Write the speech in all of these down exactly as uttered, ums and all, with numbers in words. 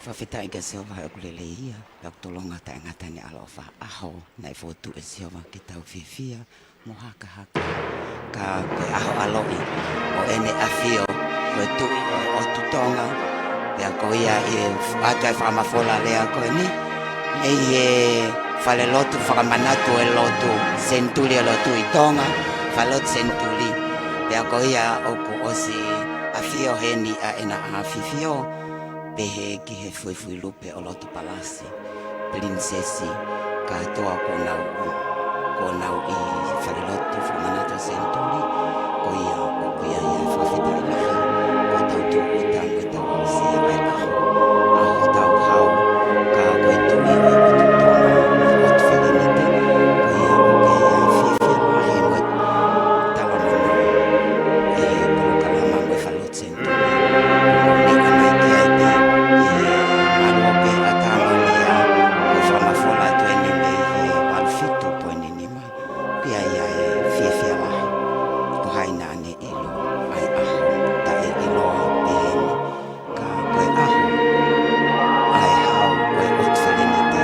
Fakafetaʻi kia Sihova he ʻoku lelei ia, pea ʻoku tolonga taʻengata ʻene ʻaloʻofa. ʻAho naʻe fokotuʻu ʻe Sihova ke tau fiefia mo hakahaka. Ka ko e ʻaho ʻaloʻi ʻo ʻEne ʻAfio, ko e Tuʻi ʻo e ʻOtu Tonga. Pea ko ia ʻi he fu-, ʻoatu e fakamafola lea ko eni, ʻi he falelotu fakamanatu e lotu senituli e lotu ʻi Tonga, falelotu senituli. Pea ko ia ʻoku ʻosi ʻafio heni ʻa ʻEna ʻAfifio, pehē ki he fuifui lupe ʻo Lotupalasi, Pilinisesi, kātoa kuo nau, kuo nau ʻi falelotu fakamanatu senituli, ko ia ʻoku ʻi ai e fakafetaʻi lahi, ko ʻetau tūʻuta mo ʻetau aʻusia ʻa e ʻaho, ʻaho ʻo hotau hau, ka ko e Tuʻi ʻo e ʻOtu Tonga mo e ʻOtu Felinite, ko ia ʻoku ʻi ai e fiefia lahi mo e talamano ʻi he polokalama mo e falelotu senituli. Ko e meʻa naʻe ʻi ai pē ʻi he maluʻi pē ʻa e tama lea, ko e fakamafola atu eni mei he valu fitu poini nima. ʻOku ʻi ai e fiefia lahi. Ko hai naʻa ne ʻilo ʻa e ʻaho taʻeʻiloa pehē ni, ka ko e ʻaho ʻa e hau ʻo e ʻOtu Felinite,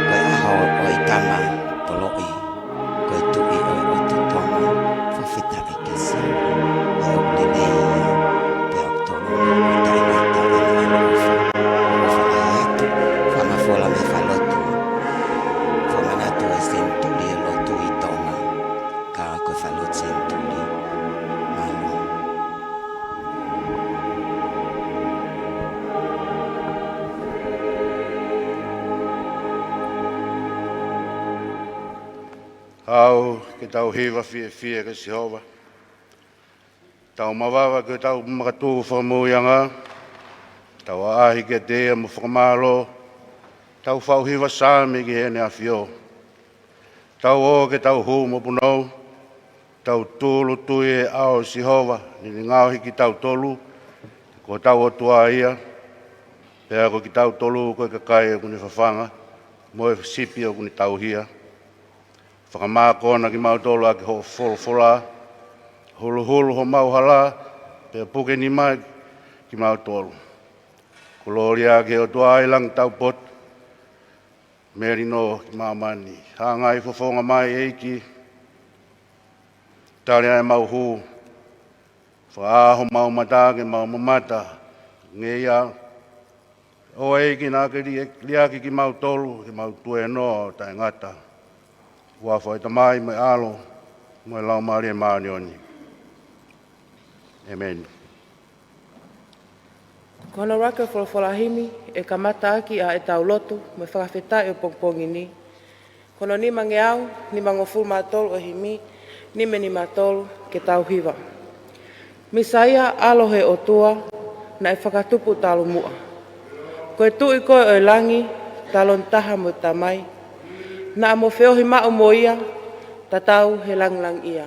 ko e ʻaho ʻo e tama poloʻi, ko e Tuʻi ʻo e ʻOtu Tonga. Fakafetaʻi kia Sihova he ʻoku lelei ia, pea ʻoku tolonga taʻengata ʻene ʻaloʻofa. ʻOfa lahi atu, fakamafola mei he falelotu fakamanatu e senituli e lotu ʻi Tonga, ka ko e falelotu senituli. Mālō. Haʻu ke tau hiva fiefia kia Sihova. Tau mavava ki hotau makatuʻu fakamoʻuiʻanga. Tau ʻaʻahi kiate ia mo fakamālō. Tau faʻu hiva saame ki heʻene ʻafio. Tau ō ke tau hū mo punou. Tau tūʻulutui he ʻao ʻo Sihova, naʻa ne ngaohi kitautolu, ko hotau ʻOtua ia, pea ko kitautolu ko e kakai ʻoku ne fafanga, mo e sipi ʻoku ne tauhi ia. Fakamākona kimautolu ʻaki hoʻo folofola, huluhulu homau hala, pea puke nima kimautolu. Kolōlia ki he ʻOtua ʻi he langi taupotu, melino ki māmani. Hangai fofonga mai ʻEiki, tali ʻa ʻemau hū, fakaʻā homau mata ke mau mamata, ngeia, ʻo ʻEiki naʻa ke lia-, liʻaki kimautolu, ke mau tuēnoa ʻo taʻengata. Huafa ʻo e Tamai mo e ʻAlo, mo e Laumālie Māʻoniʻoni. ʻĒmeni. Ko hono ʻuluaki folofola himi ʻe kamata ʻaki ʻa ʻetau lotu mo e fakafetaʻi ʻo e pongipongi ni, ko hono nimangeau nimangofulu mā tolu ʻo e himi, nima nima tolu, ke tau hiva. Mīsaia, ʻAlo ʻo e ʻOtua, naʻe fakatupu talu muʻa. Ko e Tuʻi koe ʻo e langi, taloni taha mo e Tamai. Naʻa mo feohi maʻu mo ia, tatau he langilangiʻia.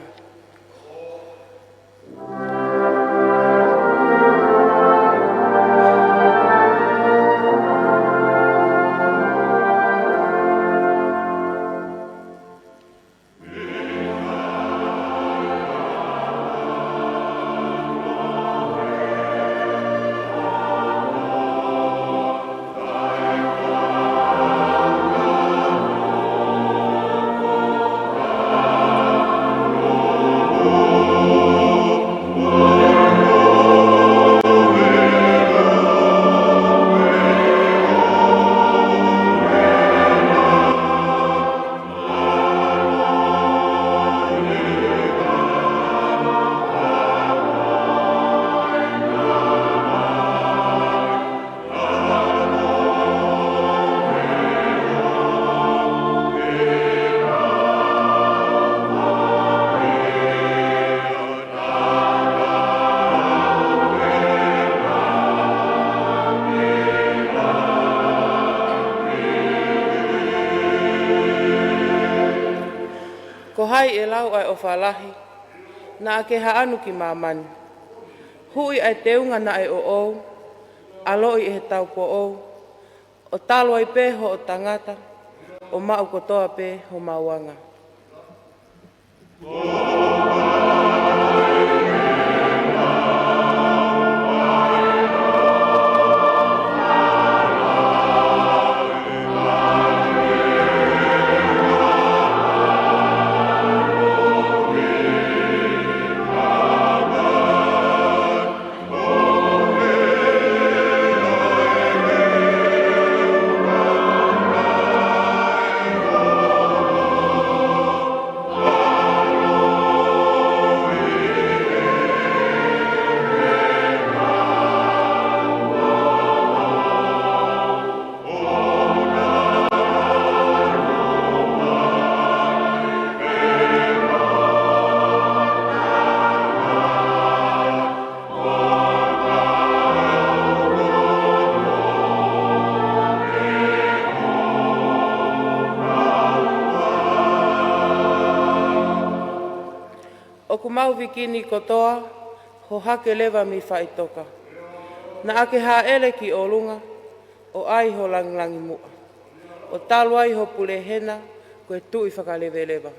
Ko hai ʻe lau ʻa e ʻofa lahi, naʻa ke haʻanu ki māmani? Huʻi ʻa e teunga naʻe ʻoʻou, ʻaloʻi ʻe he taupoʻou, ʻo talu ai pē hoʻo tangata, ʻo maʻu kotoa pē homau anga. Mau vikini kotoa, hohake leva mei faʻitoka. Naʻa ke hāʻele ki ʻolunga, ʻo ʻai ho langilangi muʻa. ʻO talu ai ho pule hena, ko e Tuʻi fakaleveleva.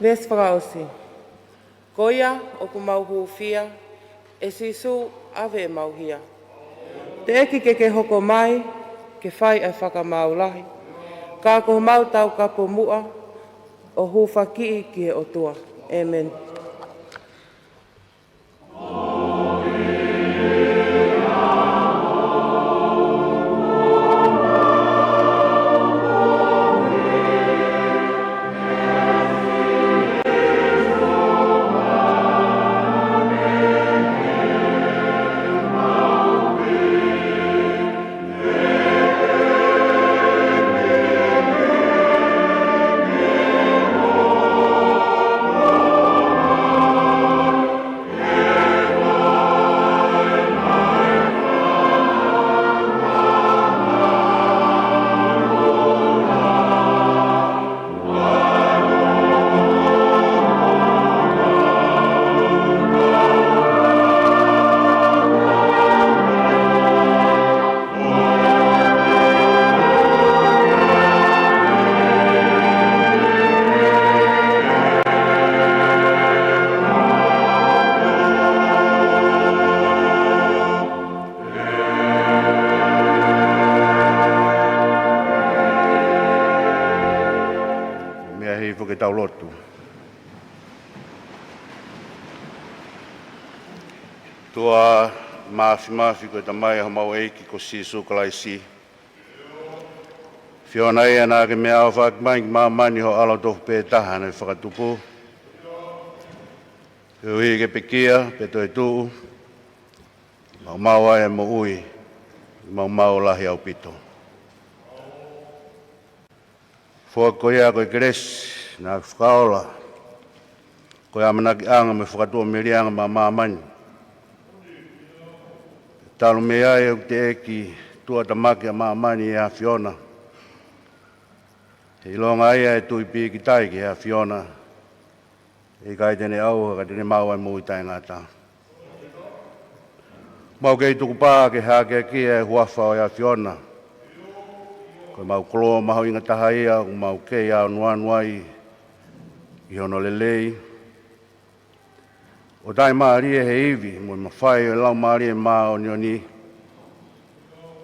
Veesi fakaʻosi. Ko ia ʻoku mau hūfia, ʻe Sīsū, ʻave ʻemau hia. Teʻeki ke ke hoko mai, ke fai ʻa e fakamaau lahi. Ka ko homau taukapo muʻa, ʻo hūfakiʻi ki he ʻOtua. ʻĒmeni. Meʻa hifo ke tau lotu. ʻOtua Māfimafi, ko e Tamai ʻa homau ʻEiki ko Sīsū Kalaisi. ʻAfiona, naʻa ke meʻaʻofaʻaki mai ki māmani ho ʻAlo tofu pē taha naʻe fakatupu, koeʻuhi ke pekia pea toetuʻu, maumau ai e moʻui, maumau lahi ʻaupito. Foaki ko ia ko e kelesi naʻa ke fakaola, ko e ʻamanakiʻanga mo e fakatuʻamelie ʻa māmani. Talu mei ai ʻoku teʻeki tuʻutāmaki ʻa māmani ʻe he ʻAfiona. He ʻilonga ia ʻe tui pīkitai ki he ʻAfiona, ʻe ʻikai te ne ʻauha ka te ne maʻu ʻa e moʻui taʻengata. Mau kei tukupā ke hākeakiʻi e huafa ʻo e ʻAfiona. Ko e mau koloa mahuʻinga taha ia ʻoku mau kei ʻanuʻanu ai ʻi hono lelei, ʻo taʻimālie he ivi mo e mafai ʻo e Laumālie Māʻoniʻoni,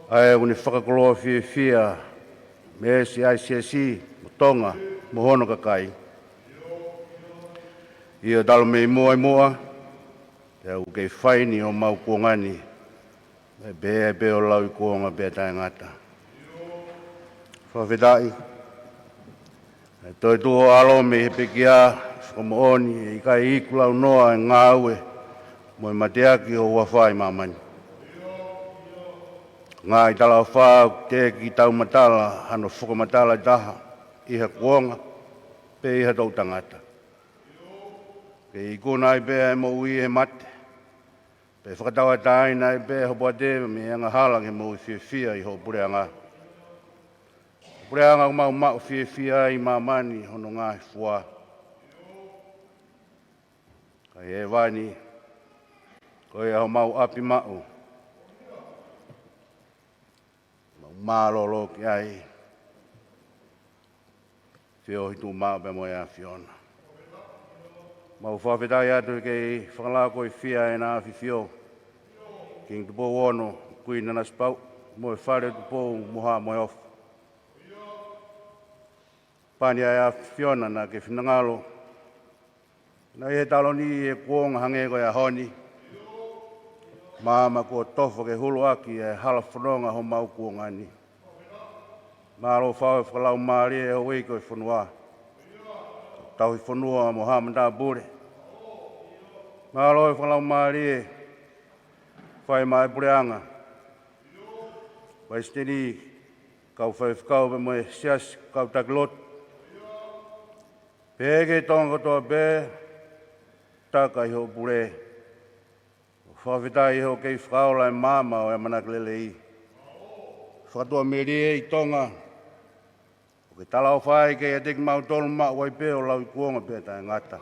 ʻa ia ʻoku ne fakakoloa fiefia mei he siasi mo Tonga mo hono kakai. ʻIo, talu mei muʻa ʻi muʻa, pea ʻoku kei fai ni ʻo mau kuonga ni, ʻe pehē pē ʻo lauikuonga pea taʻengata. Fakafetaʻi, ʻe toetuʻu ho ʻAlo mei he pekia, fakamoʻoni ʻe ʻikai iku launoa e ngāue mo e mateaki ho huafa ʻi māmani. Ngaahi talaʻofa ʻoku teʻeki tau matala hano fakamatala ʻe taha ʻi ha kuonga pe ʻi ha toʻu tangata. Ke ikuna ai pē ʻa e moʻui ʻi he mate, pea fakatauʻatāina ai pē hoʻo poate mei he angahala ki he moʻui fiefia ʻi hoʻo puleʻanga. Puleʻanga ʻoku mau maʻu fiefia ai ʻi māmani hono ngaahi fua. Ka ʻi hēvani, ko ia homau ʻapi maʻu, mau mālōlō ki ai, feohi tuʻu maʻu pea mo e ʻAfiona. Mau fakafetaʻi atu he kei fakalao ko e fia ʻEna ʻAfifio, Kingi Tupou Ono, Kuini Nanasipauʻu, mo e Fale Tupou mo Haʻa Moheofo. Pani ʻa e ʻAfiona naʻa ke finangalo, naʻe ʻi he taloni ʻi he kuonga hangē ko e ʻaho ni. Maama kuo tofa ke huluʻaki ʻa e hala fononga homau kuonga ni. Mālō fau e fakalaumālie ʻa e houʻeiki ʻo e fonua, tauhi fonua mo haʻa matāpule. Mālō e fakalaumālie fai mai puleʻanga, palesiteni, kau faifekau pea mo e siasi, kau taki lotu. Pehē ki he Tonga kotoa pē, taka ʻi hoʻo pule. Fakafetaʻi hoʻo kei fakaola e maama ʻo e ʻamanaki lelei. Fakatuʻamelie ʻi Tonga, ʻo ke talaʻofa ai kiate kimautolu maʻu ai pē ʻo lauikuonga pea taʻengata.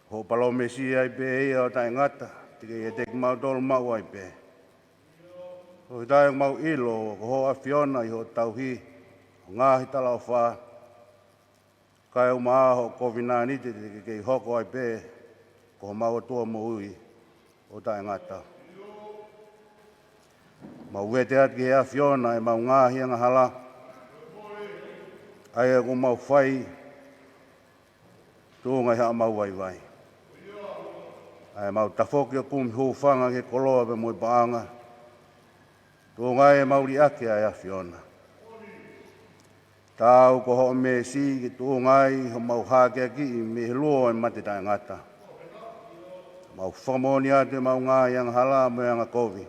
Hoʻo palōmesi ai pē ia ʻo taʻengata, teʻeki ai kiate kimautolu maʻu ai pē. Fakafetaʻi ʻoku mau ʻilo ko hoʻo ʻAfiona ʻi hoʻo tauhi ʻo e ngaahi talaʻofa. Kae ʻumaʻā hoʻo kovinānite te ke kei hoko ai pē ko homau ʻOtua moʻui ʻo taʻengata. Mau vete atu ki he ʻAfiona ʻemau ngaahi angahala, ʻa ia ʻoku mau fai tuʻunga ʻi haʻamau vaivai. ʻA ia mau tafoki ʻo kumi hūfanga ki he koloa pea mo e paʻanga, tuʻunga ʻi heʻemau liʻaki ʻa e ʻAfiona. Taau ko hoʻo meesi ke tuʻunga ai homau hākeakiʻi mei he luo ʻo e mate taʻengata. Mau fakamoʻoni atu ʻemau ngaahi angahala mo e angakovi, ʻi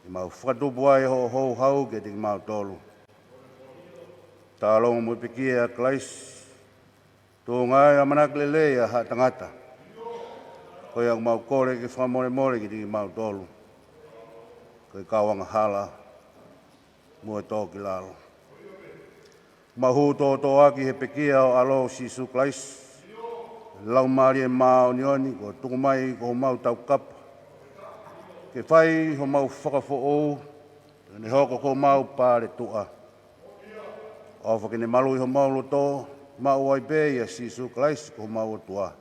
heʻemau fakatupu ai hoʻo houhau kiate kimautolu. Taulongo mo e pekia ʻa Kalaisi, tuʻunga ʻi he ʻamanaki lelei ʻa haʻa tangata. Ko ia ʻoku mau kole ke fakamolemole kiate kimautolu ko e kau angahala mo e tōkilalo. Mau hū tōtōaki he pekia ʻo ho ʻAlo Sīsū Kalaisi, Laumālie Māʻoniʻoni, kuo tuku mai ko homau taukapa, ke fai homau fakafoʻou, ke ne hoko ko homau paletuʻa. ʻOfa ke ne maluʻi homau loto, maʻu ai pē ʻia Sīsū Kalaisi ko homau ʻOtua,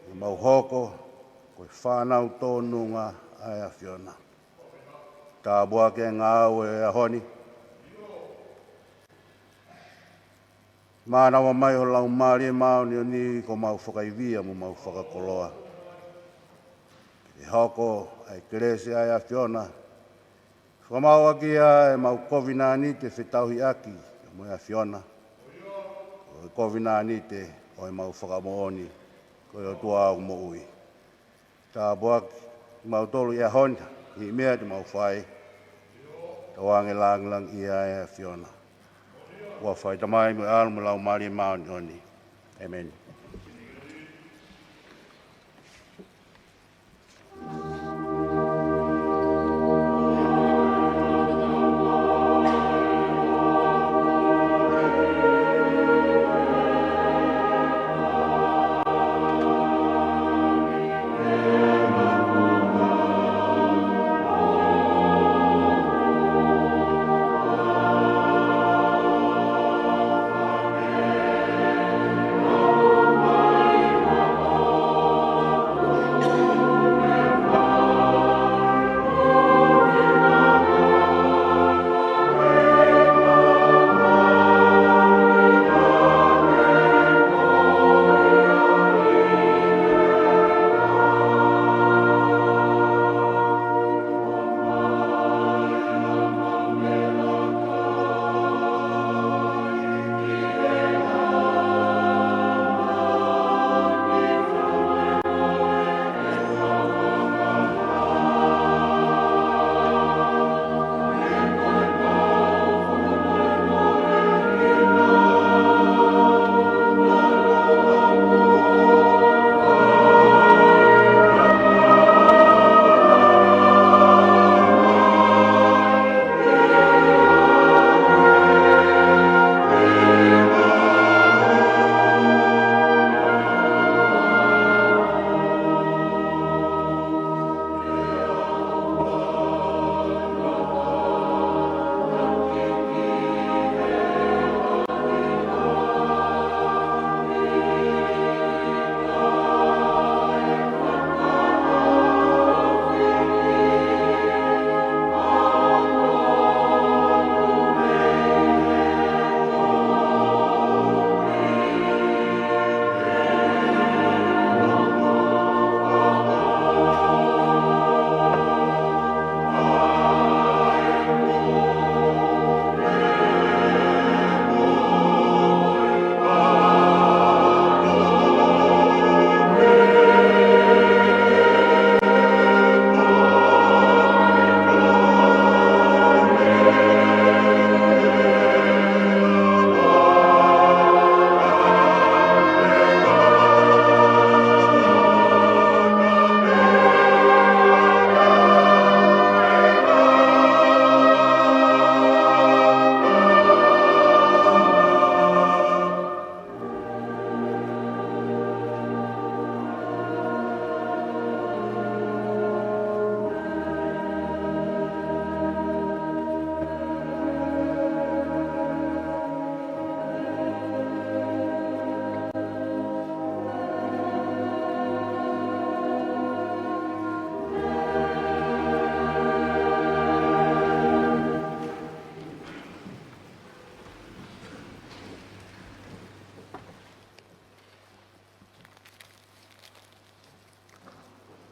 ke mau hoko ko e fānau tōnunga ʻa e ʻAfiona. Tāpuakiʻi e ngāue ʻo e ʻaho ni. Mānava mai ho Laumālie Māʻoniʻoni ko homau fakaivia mo homau fakakoloa. Ke hoko ʻa e kelesi ʻa e ʻAfiona, fakamaauʻaki ʻa ʻemau kovinānite fetauhiʻaki mo e ʻAfiona, ko e kovinānite ʻo ʻemau fakamoʻoni ko e ʻOtua ʻoku moʻui. Tāpuakiʻi kimautolu ʻi he ʻaho ni, ʻi he meʻa te mau fai. Tauange lāngilangiʻia ʻa e ʻAfiona. Huafa ʻo e Tamai mo e ʻAlo mo e Laumālie Māʻoniʻoni. ʻĒmeni.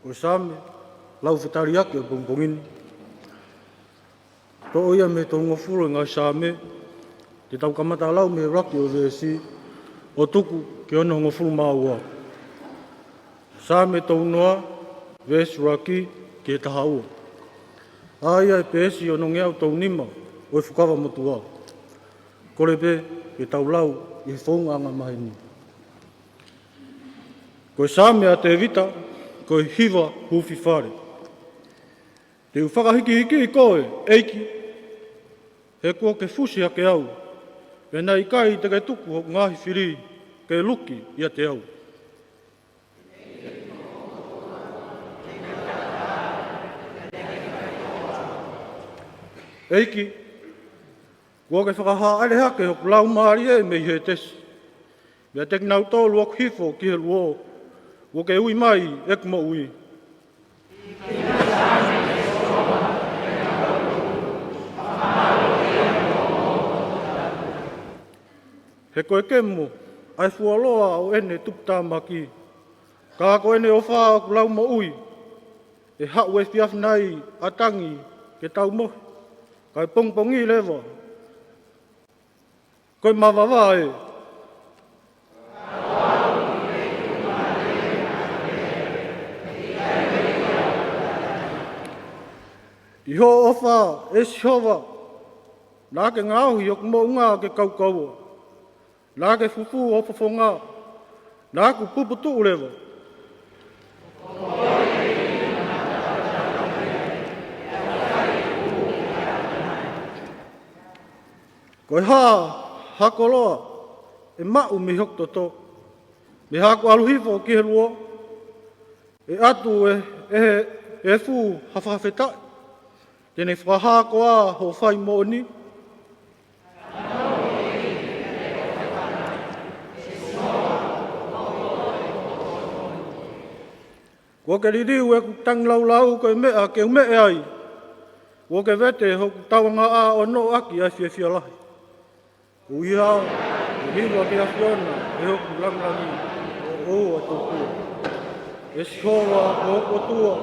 Ko e Saame lau fetaliaki ʻo e pongipongi ni, toʻo ia mei he tolungofulu ʻo e ngaahi Saame, te tau kamata lau mei he ʻuluaki ʻo e veesi ʻo tuku ki he onongofulu mā ua. Saame tolunoa, veesi ʻuluaki ki he taha ua. ʻA ia ʻi he peesi onongeau tolu nima ʻo e Fuakava Motuʻa. Kole pē ke tau lau ʻi he founga angamaheni. Ko e Saame ʻa Tēvita, ko e hiva hūfifale. Te u fakahīkihiki koe, ʻEiki, he kuo ke fusi hake au, pea naʻe ʻikai te ke tuku hoku ngaahi fili ke luki ʻiate au. ʻEiki, kuo ke fakahāʻele hake hoku laumālie mei Hētesi, pea te ke nau tō luoku hifo ki he luo, kuo ke ui mai ʻeku moʻui. He ko e kemo ʻa e fuoloa ʻo ʻene tuputāmaki, ka ko ʻene ʻofa ʻoku lau moʻui. ʻE haʻu efiafi nai ʻa tangi ke tau mohe, kae pongipongi leva ko e mavava ē. ʻI hoʻo ʻofa, ʻe Sihova, naʻa ke ngaohi hoku moʻunga ke kaukaua. Naʻa ke fufū ho fofonga, naʻa ku puputuʻu leva. Ko e hā ha koloa ʻe maʻu mei hoku toto, mei haʻaku ʻalu hifo ki he luo? ʻE ʻatu ʻe, ʻe he efu ha fakafetaʻi, te ne fakahā koā hoʻo fai moʻoni? Kuo ke liliu ʻeku tangilāulau ko e meʻa ke u meʻe ai. Kuo ke vete hoku tauangaʻa ʻo noʻo ʻaki ʻa e fiefia lahi. Ko ia, ʻe hiva ki he ʻAfiona ʻe hoku langilangi, ʻo ʻoua ʻe tōpua. ʻE Sihova ko hoku ʻOtua,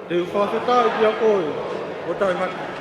te u fakafetaʻi kiate koe ʻo taʻengata.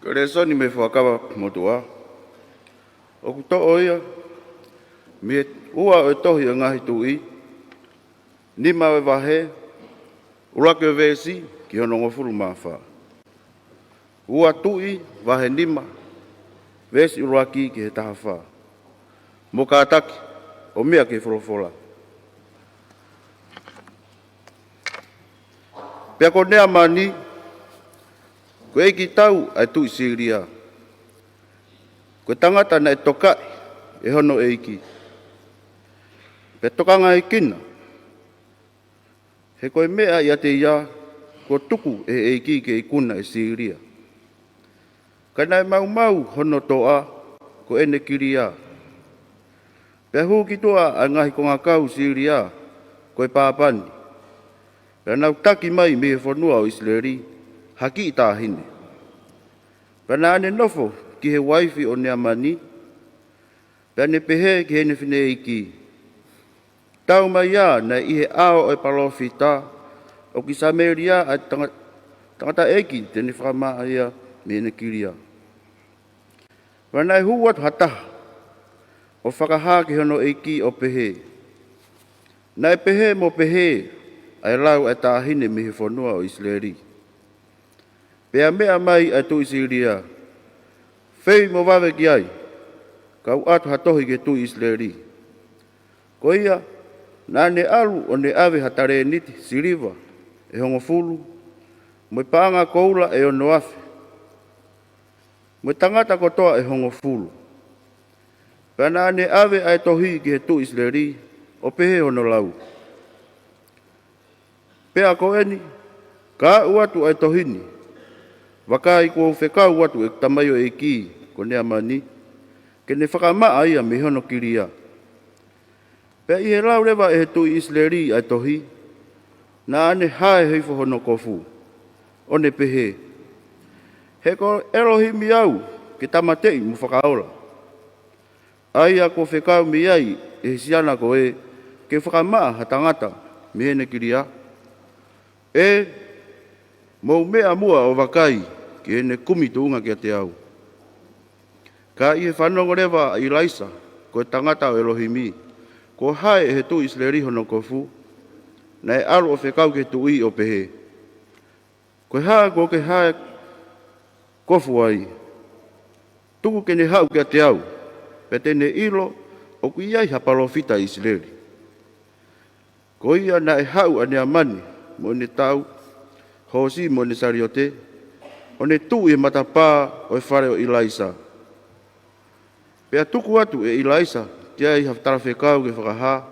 Ko e lēsoni mei he Fuakava Motuʻa, ʻoku toʻo ia mei he ua ʻo e tohi ʻo e Ngaahi Tuʻi, nima ʻo e vahe, ʻUluaki ʻo e veesi ki hono hongofulu mā fā. Ua Tuʻi vahe nima, veesi ʻuluaki ki he taha fā. Mo kātaki ʻo meʻa ki he folofola. Pea ko Neamani, ko e ʻeikitau ʻa e tuʻi Silia, ko e tangata naʻe tokaʻi ʻe hono ʻeiki, pea tokangaekina, he ko e meʻa ʻiate ia kuo tuku ʻe he ʻeiki ke ikuna ʻe Silia. Ka naʻe maumau hono toʻa ko ʻene kilia. Pea hū ki tuʻa ʻa e ngaahi kongakau Silia ko e pāpani, pea nau taki mai mei he fonua ʻo ʻIsileli ha kiʻi taʻahine. Pea naʻa ne nofo ki he uaifi ʻo Neamani, pea ne pehē ki heʻene fineʻeiki, Tau mai ā, naʻe ʻi he ʻao ʻo e palōfita ʻoku ʻi Samēlia ʻa e tanga-, tangataʻeiki te ne fakamaʻa ia mei heʻene kilia. Pea naʻe hū atu ha taha ʻo fakahā ki hono ʻeiki ʻo pehē, Naʻe pehē mo pehē ʻa e lau ʻa e taʻahine mei he fonua ʻo ʻIsileli. Pea meʻa mai ʻa e tuʻi Silia, Fei mo vave ki ai, kau ʻatu ha tohi ki he tuʻi ʻIsileli. Ko ia, naʻa ne ʻalu ʻo ne ʻave ha talēniti siliva ʻe hongofulu, mo e paʻanga koula ʻe ono afe, mo e tangata kotoa ʻe hongofulu. Pea naʻa ne ʻave ʻa e tohi ki he tuʻi ʻIsileli, ʻo pehē hono lau. Pea ko eni, ka aʻu atu ʻa e tohi ni, vakai, kuo u fekau atu ʻeku tamaioʻeiki ko Neamani, ke ne fakamaʻa ia mei hono kilia. Pea ʻi he lau leva ʻe he tuʻi ʻIsileli ʻa e tohi, naʻa ne hae hifo hono kofu, ʻo ne pehē, He ko ʻElohimi au ke tāmateʻi mo fakaola, ʻa ia kuo fekau mei ai ʻe he siana ko ē ke fakamaʻa ha tangata mei heʻene kilia? ʻE, mou meʻa muʻa ʻo vakai ki heʻene kumi tuʻunga kiate au. Ka ʻi he fanongo leva ʻa ʻIlaisa, ko e tangata ʻo ʻElohimi, kuo hae ʻe he tuʻi ʻIsileli hono kofu, naʻe ʻalu ʻo fekau ki he tuʻi ʻo pehē, Ko e hā kuo ke hae kofu ai? Tuku ke ne haʻu kiate au, pea te ne ʻilo ʻoku ʻi ai ha palōfita ʻi ʻIsileli. Ko ia naʻe haʻu ʻa Neamani mo ʻene tau hoosi mo ʻene saliote, ʻo ne tuʻu ʻi he matapā ʻo e fale ʻo ʻIlaisa. Pea tuku atu ʻe ʻIlaisa ki ai ha talafekau ke fakahā,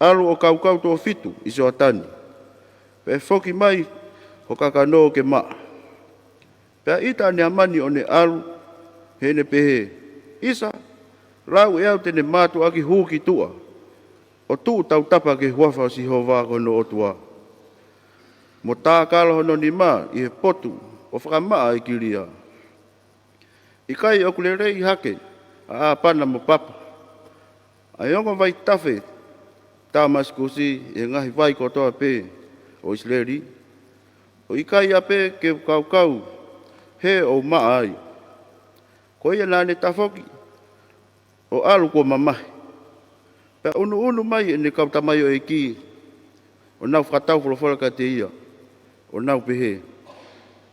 ʻAlu ʻo kaukau tuʻo fitu ʻi Soatani, pea foki mai ho kakano ke maʻa. Pea ʻita ʻa Neamani ʻo ne ʻalu, heʻene pehē, ʻIsa, lau ʻe au te ne mātuʻaki hū ki tuʻa ʻo tuʻu tautapa ki he huafa ʻo Sihova ko hono ʻOtua, mo tākala hono nima ʻi he potu ʻo fakamaʻa ʻa e kilia. ʻIkai ʻoku lelei hake ʻa ʻĀpana mo Papa, ʻa e ongo vaitafe Tāmasikusi, ʻi he ngaahi vai kotoa pē ʻo ʻIsileli? ʻOku ʻikai ʻapē ke u kaukau hē ʻo u maʻa ai? Ko ia naʻa ne tafoki ʻo ʻalu kuo mamahi, pea ʻunuʻunu mai ʻene kau tamaioʻeiki, ʻo nau fakatau folofola kiate ia, ʻo nau pehē,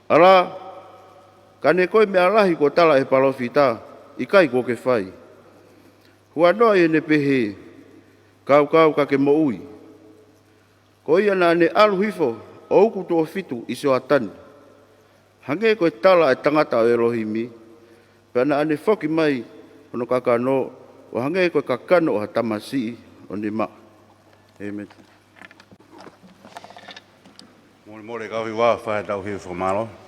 ʻAlā, ka ne ko e meʻa lahi kuo tala ʻe he palōfita, ʻikai kuo ke fai. Huanoa ʻi heʻene pehē, Kaukau ka ke moʻui. Ko ia naʻa ne ʻalu hifo ʻo uku tuʻo fitu ʻi Soatani, hangē ko e tala ʻa e tangata ʻo ʻElohimi, pea naʻa ne foki mai hono kakano, ʻo hangē ko e kakano ʻo ha tamasiʻi ʻo ne maʻa. ʻĒmeni. Molemole kau hiva, fai haʻatau hiva fakamālō.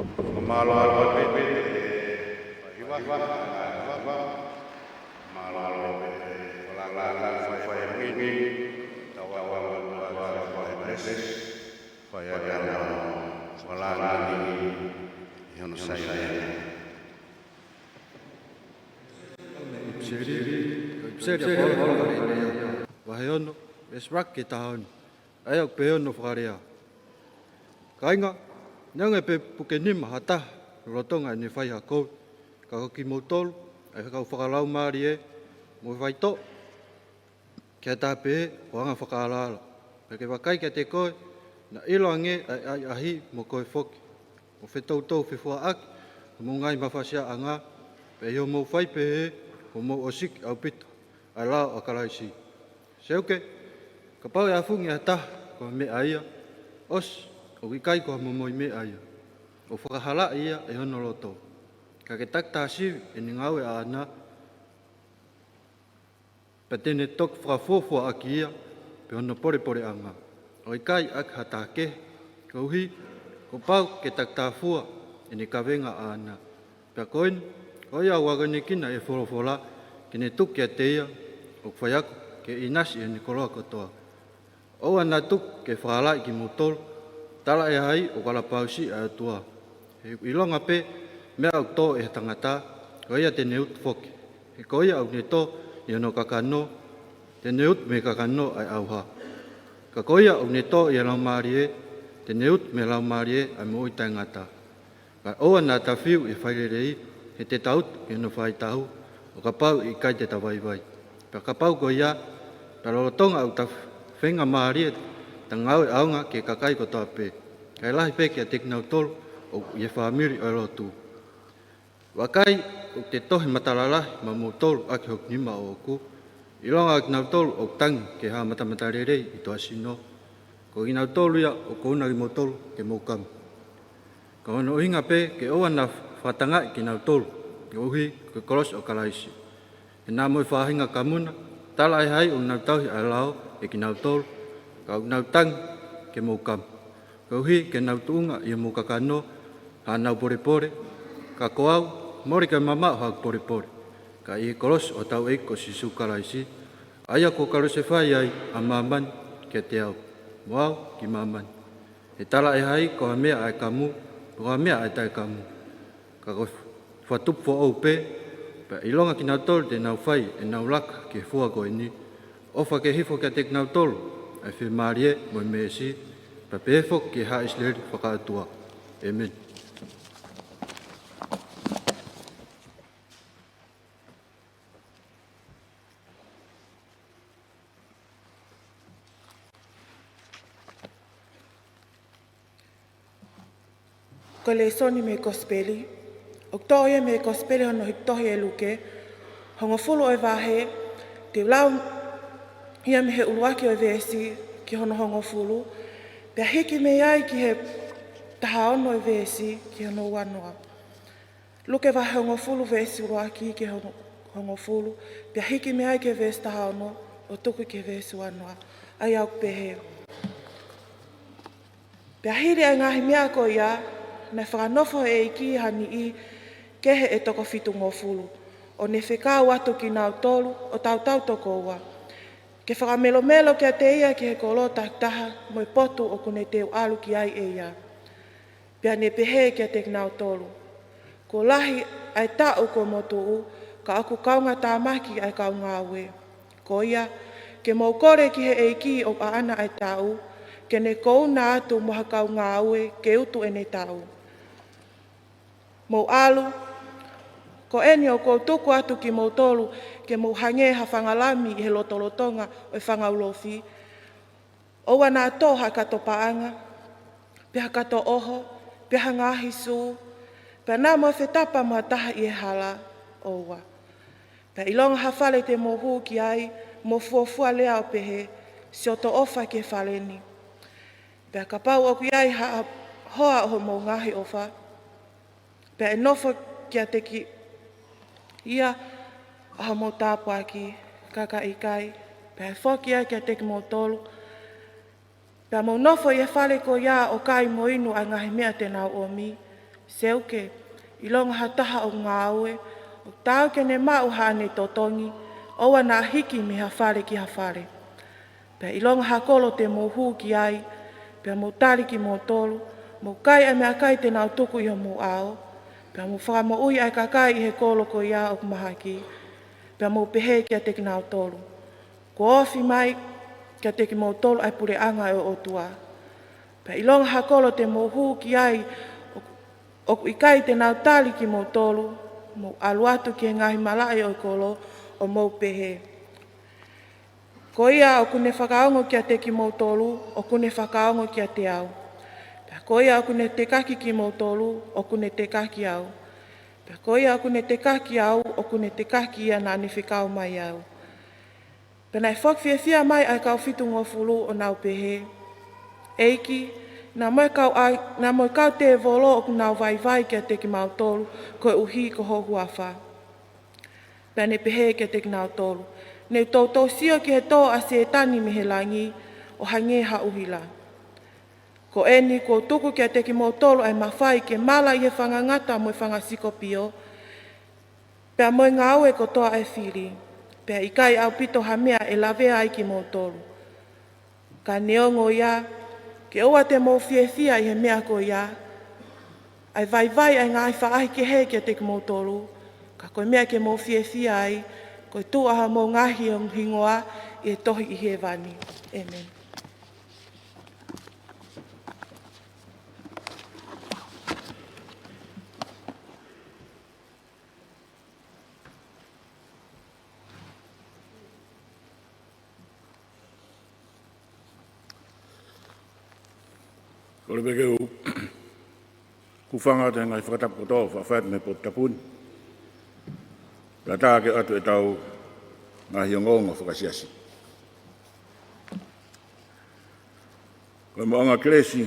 Mālō ʻaupito ʻa e hiva, mālō ʻaupito ʻa e falala, fai fai mini, tau ʻalu ʻalu ʻalu ʻalu fai bless, fai ʻalu ʻalu falala ni ʻi hono sai lea. ʻIpiseli, ʻipiseli ʻa Paula ki he Kalētia, vahe ono, veesi ʻuluaki ki he taha ono. ʻA ia ʻoku pehē hono fakalea: Kāinga, neongo pē puke nima ha taha lolotonga ʻene fai ha kovi, ka ko kimoutolu, ʻa e kau fakalaumālie mo e faitoʻo, ke ʻatā pē hoʻo anga fakaalaala. Pea ke vakai kiate koe, naʻa ʻiloange ʻa e ʻahiʻahi mo koe foki, mo fetoutou fefuaʻaki homou ngaahi mafasiaʻanga, pea ʻi hoʻomou fai pehē, kuo mou ʻosiki ʻaupito ʻa e lao ʻa Kalaisi. Seuke, kapau ʻe ʻafungi ʻe ha taha ko ha meʻa ia, ʻosi, ʻoku ʻikai ko ha momoi meʻa ia, ʻoku fakahalaʻi ia ʻe hono loto. Ka ke takitaha sivi ʻene ngāue ʻaʻana, pea te ne toki fakafuofuaʻaki ia, pe hono polepoleʻanga, ʻo ʻikai ʻaki ha taha kehe, koeʻuhi kuo pau ke takitaha fua ʻene kavenga ʻaʻana. Pea ko eni, ko ia ʻoku akonekina ʻe he folofola, ke ne tuku kiate ia ʻoku faiako ke ʻinasi ʻi heʻene koloa kotoa. ʻOua naʻa tuku ke fakahalaʻi kimoutolu, talaʻehai ʻoku ala pausiʻi ʻa e ʻOtua. He ʻoku ʻilonga pē meʻa ʻoku tō ʻe ha tangata, ko ia te ne utu foki. He ko ia ʻoku ne tō ʻi hono kakano, te ne utu mei he kakano ʻa e ʻauha. Ka ko ia ʻoku ne tō ʻi he Laumālie, te ne utu mei he Laumālie ʻa e moʻui taʻengata. Kae ʻoua naʻa ta fiu ʻi he failelei, he te ta utu ki hono faitau, ʻo kapau ʻe ʻikai te ta vaivai. Pea kapau ko ia, pea lolotonga ʻoku ta feinga mālie, ta ngāue ʻaonga ki he kakai kotoa pē, kae lahi pē kiate kinautolu ʻoku ʻi he fāmili ʻo e lotu. Vakai, ʻoku te tohi matala lahi maʻamoutolu ʻaki hoku nima ʻoʻoku, ʻilonga ʻa kinautolu ʻoku tangi ki he haʻa matamatalelei ʻi tuʻasino, ko kinautolu ia ʻoku ou ʻuhinga kimoutolu ke mou kamu. Ka ko hono ʻuhinga pē ke ʻoua naʻa fakatangaʻi kinautolu, koeʻuhi ko e kolosi ʻo Kalaisi. He naʻa mo e faʻahinga kamuna, talaʻehai ʻoku nau tauhi ʻa e lao ʻe kinautolu, ka ʻoku nau tangi ke mou kamu, koeʻuhi ke nau tuʻunga ʻi homou kakano haʻanau polepole, ka ko au, mole ke mamaʻo haʻaku polepole, ka ʻi he kolosi ʻo hotau ʻEiki ko Sīsū Kalaisi, ʻa ia kuo kalosefai ai ʻa māmani kiate au, mo au ki māmani. He talaʻehai ko ha meʻa ʻa e kamu, ko ha meʻa ʻa e taʻekamu, ka ko e fakatupu foʻou pē, pea ʻilonga kinautolu te nau fai ʻenau laka ki he fua ko eni, ʻofa ke hifo kiate kinautolu ʻa e fiemālie mo e meesi, pea pehē foki ki he haʻa ʻIsileli faka-ʻOtua. ʻĒmeni. Ko e lēsoni mei he Kosipeli, ʻoku toʻo ia mei he Kosipeli hono hiki tohi ʻe Luke, hongofulu ʻo e vahe, te u lau ia mei he ʻuluaki ʻo e veesi ki hono hongofulu, pea hiki mei ai ki he taha ono ʻo e veesi ki hono uanoa. Luke vahe hongofulu veesi ʻuluaki ki he hongo-, hongofulu, pea hiki mei ai ki he veesi taha ono ʻo tuku ki he veesi uanoa. ʻA ia ʻoku pehē: Pea hili ʻa e ngaahi meʻa ko ia, naʻe fakanofo ʻe he ʻEiki ha niʻihi kehe ʻe toko fitungofulu, ʻo ne fekau atu kinautolu ʻo tautau tokoua, ke fakamelomelo kiate ia ki he kolo takitaha mo e potu ʻoku ne teu ʻalu ki ai ʻe ia. Pea ne pehē kiate kinautolu: Kuo lahi ʻa e taʻu kuo motuʻu, ka ʻoku kaungatāmaki ʻa e kau ngāue. Ko ia, ke mou kole ki he ʻEiki ʻoku ʻaʻana ʻa e taʻu, ke ne kouna atu mo ha kau ngāue ke utu ʻene taʻu. Mou ʻalu, ko eni ʻoku ou tuku atu kimoutolu ke mou hangē ha fanga lami ʻi he lotolotonga ʻo e fanga ulofi. ʻOua naʻa tō ha kato paʻanga, pe ha kato ʻoho, pe ha ngaahi sū, pea naʻa mo fetapa mo ha taha ʻi he hala, ʻoua. Pea ʻilonga ha fale te mou hū ki ai, mou fuofua lea ʻo pehē, Siʻoto ʻofa ki he fale ni. Pea kapau ʻoku ʻi ai ha hoa ʻo hoʻomou ngaahi ʻofa, pea ʻe nofo kiate ki-, ia ʻa hoʻomou tāpuaki, ka ka ʻikai, pea ʻe foki ia kiate kimoutolu, pea mou nofo ʻi he fale ko ia ʻo kai mo inu ʻa e ngaahi meʻa te nau ʻomi, Seuke, ʻilonga ha taha ʻoku ngāue, ʻoku taau ke ne maʻu haʻane totongi, ʻoua naʻa hiki mei ha fale ki ha fale. Pea ʻilonga ha kolo te mou hū ki ai, pea mou tali kimoutolu, mou kai ʻa e meʻakai te nau tuku ʻi homou ʻao, pea mou fakamoʻui ʻa e kakai ʻi he kolo ko ia ʻoku mahaki, pea mou pehē kiate kinautolu, kuo ofi mai kiate kimoutolu ʻa e puleʻanga ʻo e ʻOtua. Pea ʻilonga ha kolo te mou hū ki ai, ʻoku, ʻoku ʻikai te nau tali kimoutolu, mou ʻalu atu ki he ngaahi malaʻe ʻo e kolo, ʻo mou pehē, ko ia ʻoku ne fakaongo kiate kimoutolu, ʻoku ne fakaongo kiate au. Pea ko ia ʻoku ne tekaki kimoutolu, ʻoku ne tekaki au. Pea ko ia ʻoku ne tekaki au, ʻoku ne tekaki ia naʻa ne fekau mai au. Pea naʻe foki fiefia mai ʻa e kau fitungofulu ʻo nau pehē, ʻEiki, naʻa mo e kau ʻai, naʻa mo e kau tēvolo ʻoku nau vaivai kiate kimautolu, koeʻuhi ko ho huafa. Pea ne pehē kiate kinautolu, Ne u toutou sio ki he tō ʻa Sētane mei he langi, ʻo hangē ha ʻuhila. Ko eni kuo u tuku kiate kimoutolu ʻa e mafai ke mala ʻi he fanga ngata mo e fanga sikopio, pea mo e ngāue kotoa ʻa e fili, pea ʻikai ʻaupito ha meʻa ʻe lavea ai kimoutolu. Ka neongo ia, ke ʻoua te mou fiefia ʻi he meʻa ko ia, ʻa e vaivai ʻa e ngaahi faʻahi kehe kiate kimoutolu, ka ko e meʻa ke mou fiefia ai, ko e tuʻu ʻa homou ngaahi hingoa ʻi he tohi ʻi hēvani. ʻĒmeni. Kole pē ke u hūfanga atu he ngaahi fakatapu kotoa ʻoku faʻa fai atu mei he potu tapu ni. Pea tā ke ʻoatu ʻetau ngaahi ongoongo fakasiasi. Ko e Maʻuʻanga Kelesi,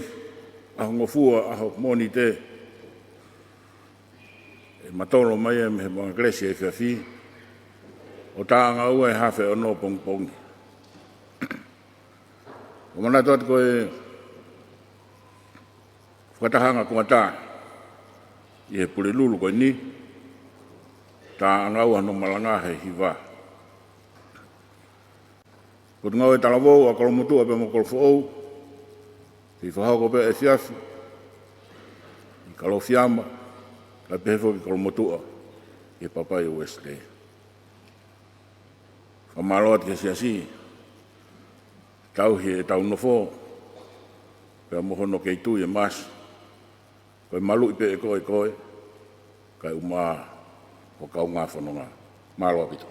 ʻaho Ngofua, ʻaho Mōnite, ʻe matolo mai ia mei he Maʻuʻanga Kelesi efiafi, ʻo tā ʻanga ua ʻi he afe ono pongipongi. ʻOku ou manatu atu ko e fakatahaʻanga kuo tā ʻi he Pulelulu ko eni, tā ʻanga ua hono malanga he hiva. Potungāue talavou ʻa Kolomotuʻa pea mo Kolofoʻou, ʻi he fakahoko pē efiafi ʻi Kalofiama, kae pehē foki Kolomotuʻa ʻi he Papaʻi Uesite. Fakamālō atu ki he siasi, tauhi ʻetau nofo, pea mo hono kei tui ʻe Masi, ko e maluʻi pē ʻe koe, koe, kae ʻumaʻā ho kaungā fononga. Mālō ʻaupito.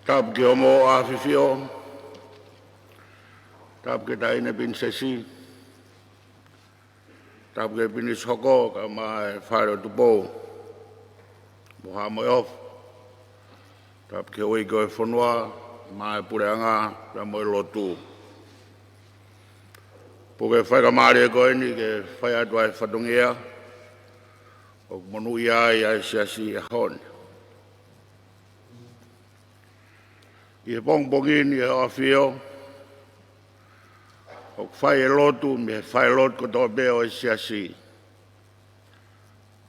Tapu ki hoʻomo ʻAfifio. Tapu ki he Taʻahine Pilinisesi. Tapu ki he Pilinisi Hoko, kae ʻumaʻā e Fale ʻo Tupou, mo Haʻa Moheofo. Tapu ki he houʻeiki ʻo e fonua, mo e puleʻanga, pea mo e lotu. Puke faingamālie ko eni ke fai atu ʻa e fatongia ʻoku monūʻia ai ʻa e siasi he ʻaho ni. ʻI he pongipongi ni ʻe ʻAfio, ʻoku fai e lotu mei he falelotu kotoa pē ʻo e siasi.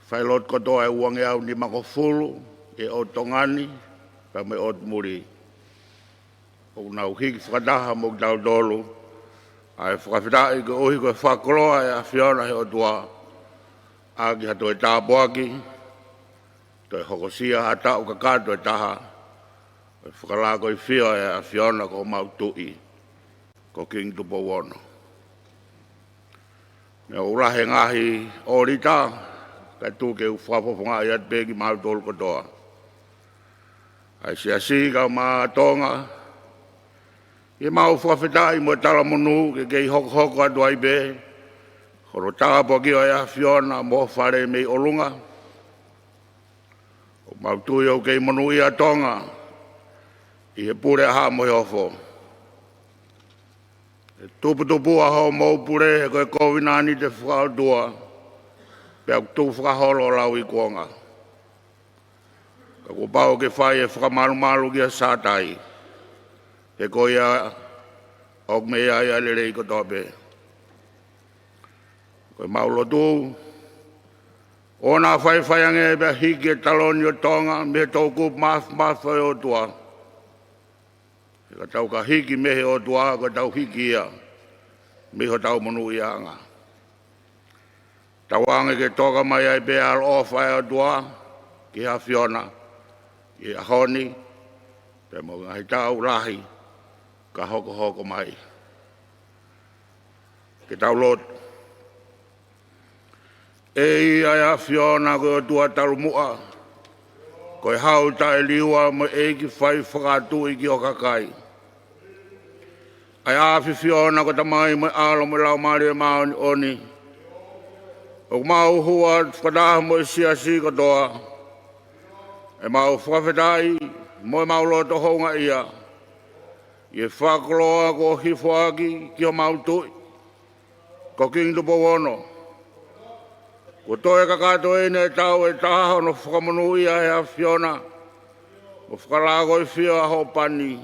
Falelotu kotoa ʻe uangeau nimangofulu ʻi he ʻotu Tonga ni, pea mo e ʻotu muli. ʻOku nau hiki fakataha mo kitautolu, ʻa e fakafetaʻi koeʻuhi ko e fakakoloa ʻa e ʻAfiona he ʻOtua, ʻaki ha toe tāpuaki, toe hokosia ha taʻu kakato ʻe taha, ʻo e fakalakoifio ʻa e ʻAfiona ko homau tuʻi, ko Kingi Tupou Ono. Meʻa ʻoku lahi e ngaahi ʻōlita, kae tuku ke u fakafofongaʻi atu pē kimautolu kotoa. ʻA e siasi kae ʻumaʻā Tonga, ʻi heʻemau fakafetaʻi mo e talamonū ke kei hokohoko atu ai pē hono tāpuakiʻi ʻo e ʻAfiona mo ho fale mei ʻolunga. ʻOku mau tui ʻoku kei monūʻia Tonga ʻi he pule ʻa Haʻa Moheofo. ʻE Tuputupuʻa hoʻomou pule he ko e kovinānite fakaʻotua, pea ʻoku tuʻu fakaholo ʻo lauikuonga. Ka kuo pau ke fai e fakamalumalu kia Sātai, he ko ia ʻoku mei ai ʻa e lelei kotoa pē. Ko ʻemau lotu, ʻoua naʻa faifai ange pea hiki e taloni ʻo Tonga mei he toʻukupu māfimafi ʻo e ʻOtua. He ka tau ka hiki mei he ʻOtua, ko ʻetau hiki ia mei hotau monūʻiaʻanga. Tauange ke toka mai ai pē ʻa e ʻaloʻofa ʻa e ʻOtua ki he ʻAfiona ʻi he ʻaho ni, pea mo e ngaahi taʻu lahi ka hokohoko mai. Ke tau lotu. ʻEiki ʻa e ʻAfiona, ko e ʻOtua talu muʻa, ko e Hau taʻeliua mo e ʻEiki fai fakatuʻi ki ho kakai. ʻA e ʻAfiona ko e Tamai mo e ʻAlo mo e Laumālie Māʻoniʻoni, ʻoku mau hū atu fakataha mo e siasi kotoa, ʻemau fakafetaʻi mo ʻemau loto houngaʻia ʻi he fakakoloa kuo hifo ʻaki ki homau Tuʻi ko Kingi Tupou Ono. Kuo toe kakato ʻeni e taʻu ʻe taha hono fakamonūʻia ʻe he ʻAfiona mo fakalakoifia ʻa hoʻo pani.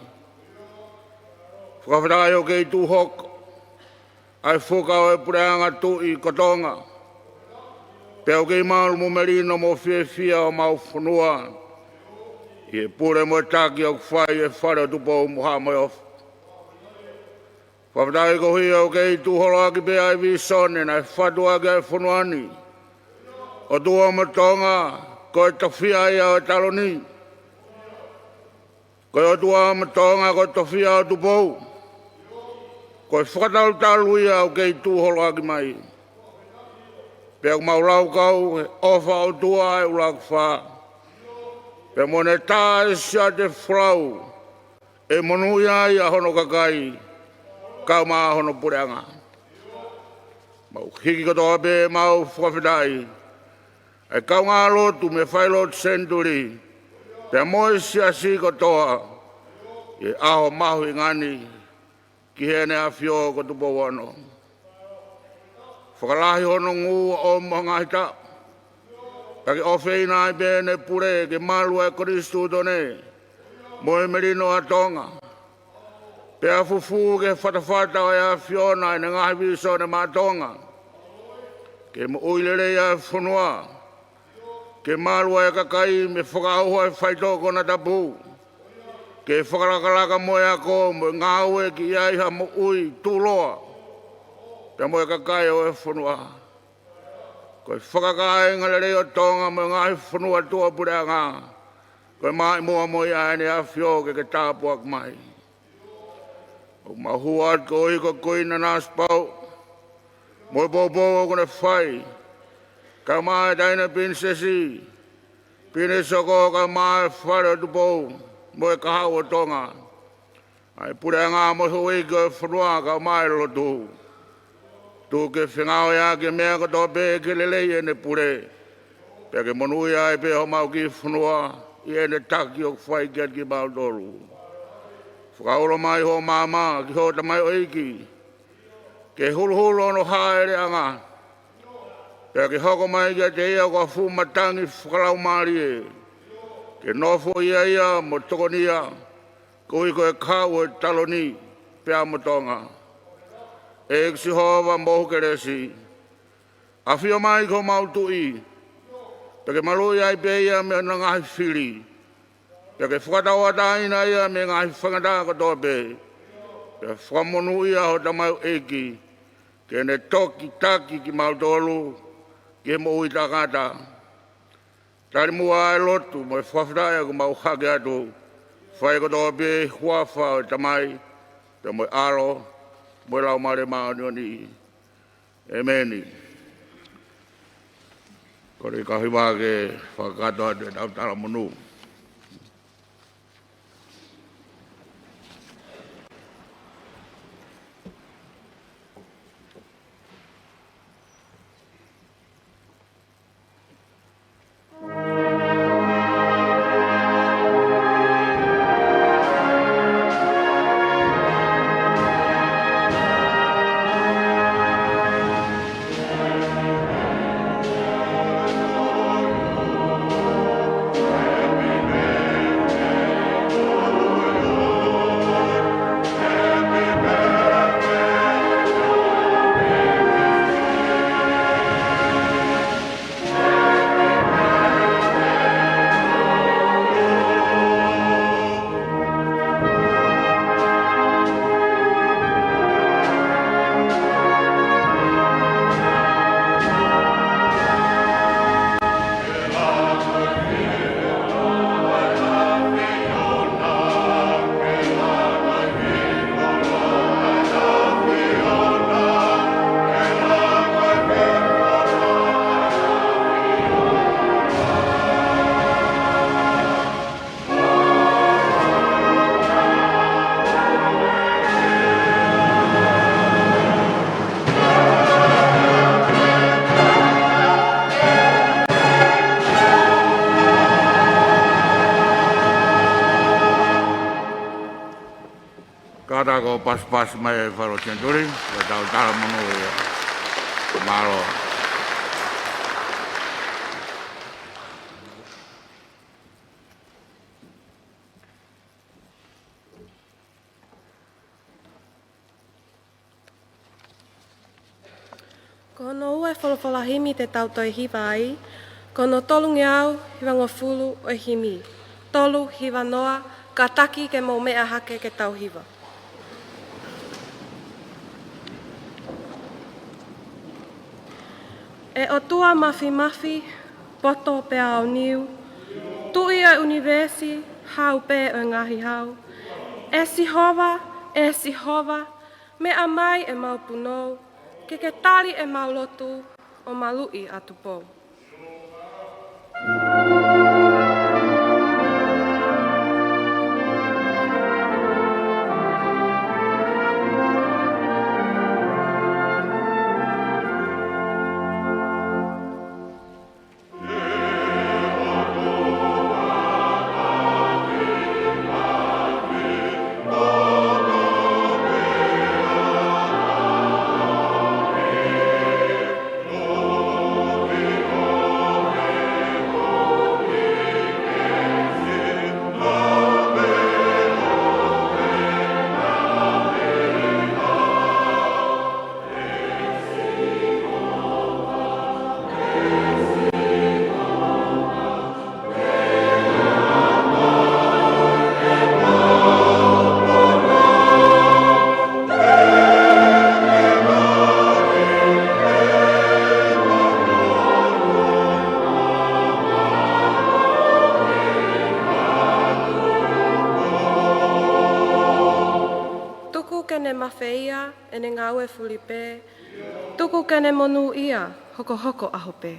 Fakafetaʻi ʻoku kei tuʻu hoko ʻa e fuka ʻo e puleʻanga tuʻi ko Tonga, pea ʻoku kei malu mo melino mo fiefia homau fonua ʻi he pule mo e taki ʻoku fai ʻe he Fale ʻo Tupou mo Haʻa Moheofo. Fakafetaʻi koeʻuhi ʻoku kei tuʻu holo ʻaki pē ʻa e vīsone naʻe fatu ʻaki ʻa e fonua ni. ʻOtua mo Tonga, ko e tofiʻa ia ʻo e taloni. Ko e ʻOtua mo Tonga, ko e tofiʻa ʻo Tupou. Ko e fakatalutalu ia ʻoku kei tuʻu holo ʻaki mai. Pea ʻoku mau laukau he ʻofa ʻa e ʻOtua ʻi he ʻuluaki fā, pea mo ʻene tā e siate folau ʻe monūʻia ai ʻa hono kakai, kau mo hono puleʻanga. Mau hiki kotoa pē ʻemau fakafetaʻi ʻa e kaungā lotu mei he failotu senituli, pea mo e siasi kotoa, ʻi he ʻaho mahuʻinga ni ki Heʻene ʻAfio ko Tupou Ono. Fakalahi hono ngū ʻo e ngaahi taʻu, pea ke ʻofeina ai pē ʻene pule ke malu ʻa e konisitūtone mo e melino ʻa Tonga, pea fufū ki he fatafata ʻo e ʻAfiona ʻene ngaahi vīsone maʻa Tonga, ke moʻui lelei ʻa e fonua, ke malu ʻa e kakai mei he fakaʻauha ʻo e faitoʻo konatapu, ke fakalakalaka mo e ako mo e ngāue ke ʻi ai ha moʻui tuʻuloa pea mo e kakai ʻo e fonua. Ko e fakakāinga lelei ʻo Tonga mo e ngaahi fonua tuʻapuleʻanga, ko e maʻimoa mo ia ʻEne ʻAfio ke ke tāpuaki mai. ʻOku mau hū atu koeʻuhi ko Kuini Nanasipauʻu mo e poupou ʻoku ne fai, kau mo e Taʻahine Pilinisesi, Pilinisi Soko, kau mo e Fale ʻo Tupou mo e Kahaʻu ʻo Tonga, ʻa e puleʻanga mo e houʻeiki ʻo e fonua, kau mo e lotu. Tuku ke fengāueʻaki e meʻa kotoa pē ke lelei ʻene pule, pea ke monūʻia ai pē homau kiʻi fonua ʻi heʻene taki ʻoku fai kiate kimautolu. Fakaulo mai hoʻo maama ki hoʻo tamaioʻeiki, ke huluhulu hono hāʻeleʻanga, pea ke hoko mai kiate ia ko ha fuʻu matangi fakalaumālie, ke nofo ʻia ia mo tokonia, koeʻuhi ko e Kahaʻu ʻo e taloni pea mo Tonga. ʻEiki Sihova, mohu kelesi, ʻafio mai ko homau Tuʻi, pea ke maluʻi ai pē ia mei hono ngaahi fili, pea ke fakatauʻatāina ia mei he ngaahi faingataʻa kotoa pē, pea fakamonūʻia ho tamaioʻeiki, ke ne toki taki kimautolu ki he moʻui taʻengata. Tali muʻa ʻa e lotu mo e fakafetaʻi ʻoku mau hake atu, fai kotoa pē ʻi he huafa ʻo e Tamai, pea mo e ʻAlo, mo e Laumālie Māʻoniʻoni. ʻEmeni. Kole kau hiva ke fakakakato atu ʻetau talamonū. Pasipasi mai e Fale Senituli, ʻo tau tala monū ia. Mālō. Ko hono ua e folofola himi te tau toe hiva ai, ko hono tolungeau hivangofulu ʻo e himi, tolu hiva noa, kātaki ke mou meʻa hake ke tau hiva. ʻE ʻOtua Māfimafi, poto pea aoniu, Tuʻi ʻo e ʻunivēsi, Hau pē ʻo e ngaahi hau, ʻe Sihova, ʻe Sihova, meʻa mai ʻemau punou, ke ke tali ʻemau lotu ʻo maluʻi ʻa Tupou. Tuku ke ne mafeia ʻene ngāue fulipē, tuku ke ne monūʻia hokohoko ʻaho pē.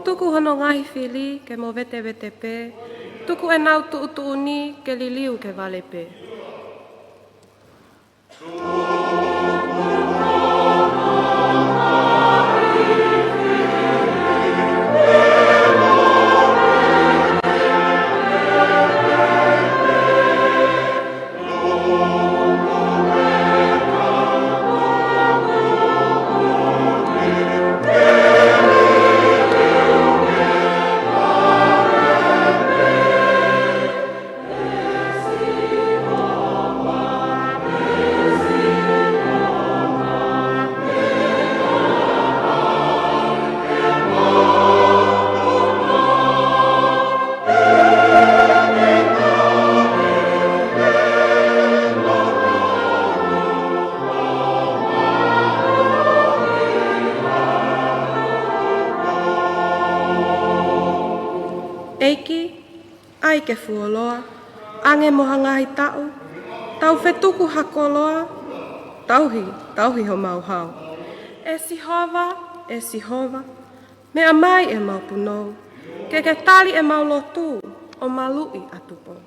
Tuku hono ngaahi fili ke movetevete pē, tuku ʻenau tuʻutuʻuni ke liliu ke vale pē. ʻEiki, ʻai ke fuoloa ange mo ha ngaahi taʻu, tau fetuku ha koloa, tauhi, tauhi homau hau. ʻE Sihova, ʻe Sihova, meʻa mai ʻemau punou, ke ke tali ʻemau lotu ʻo maluʻi ʻa Tupou.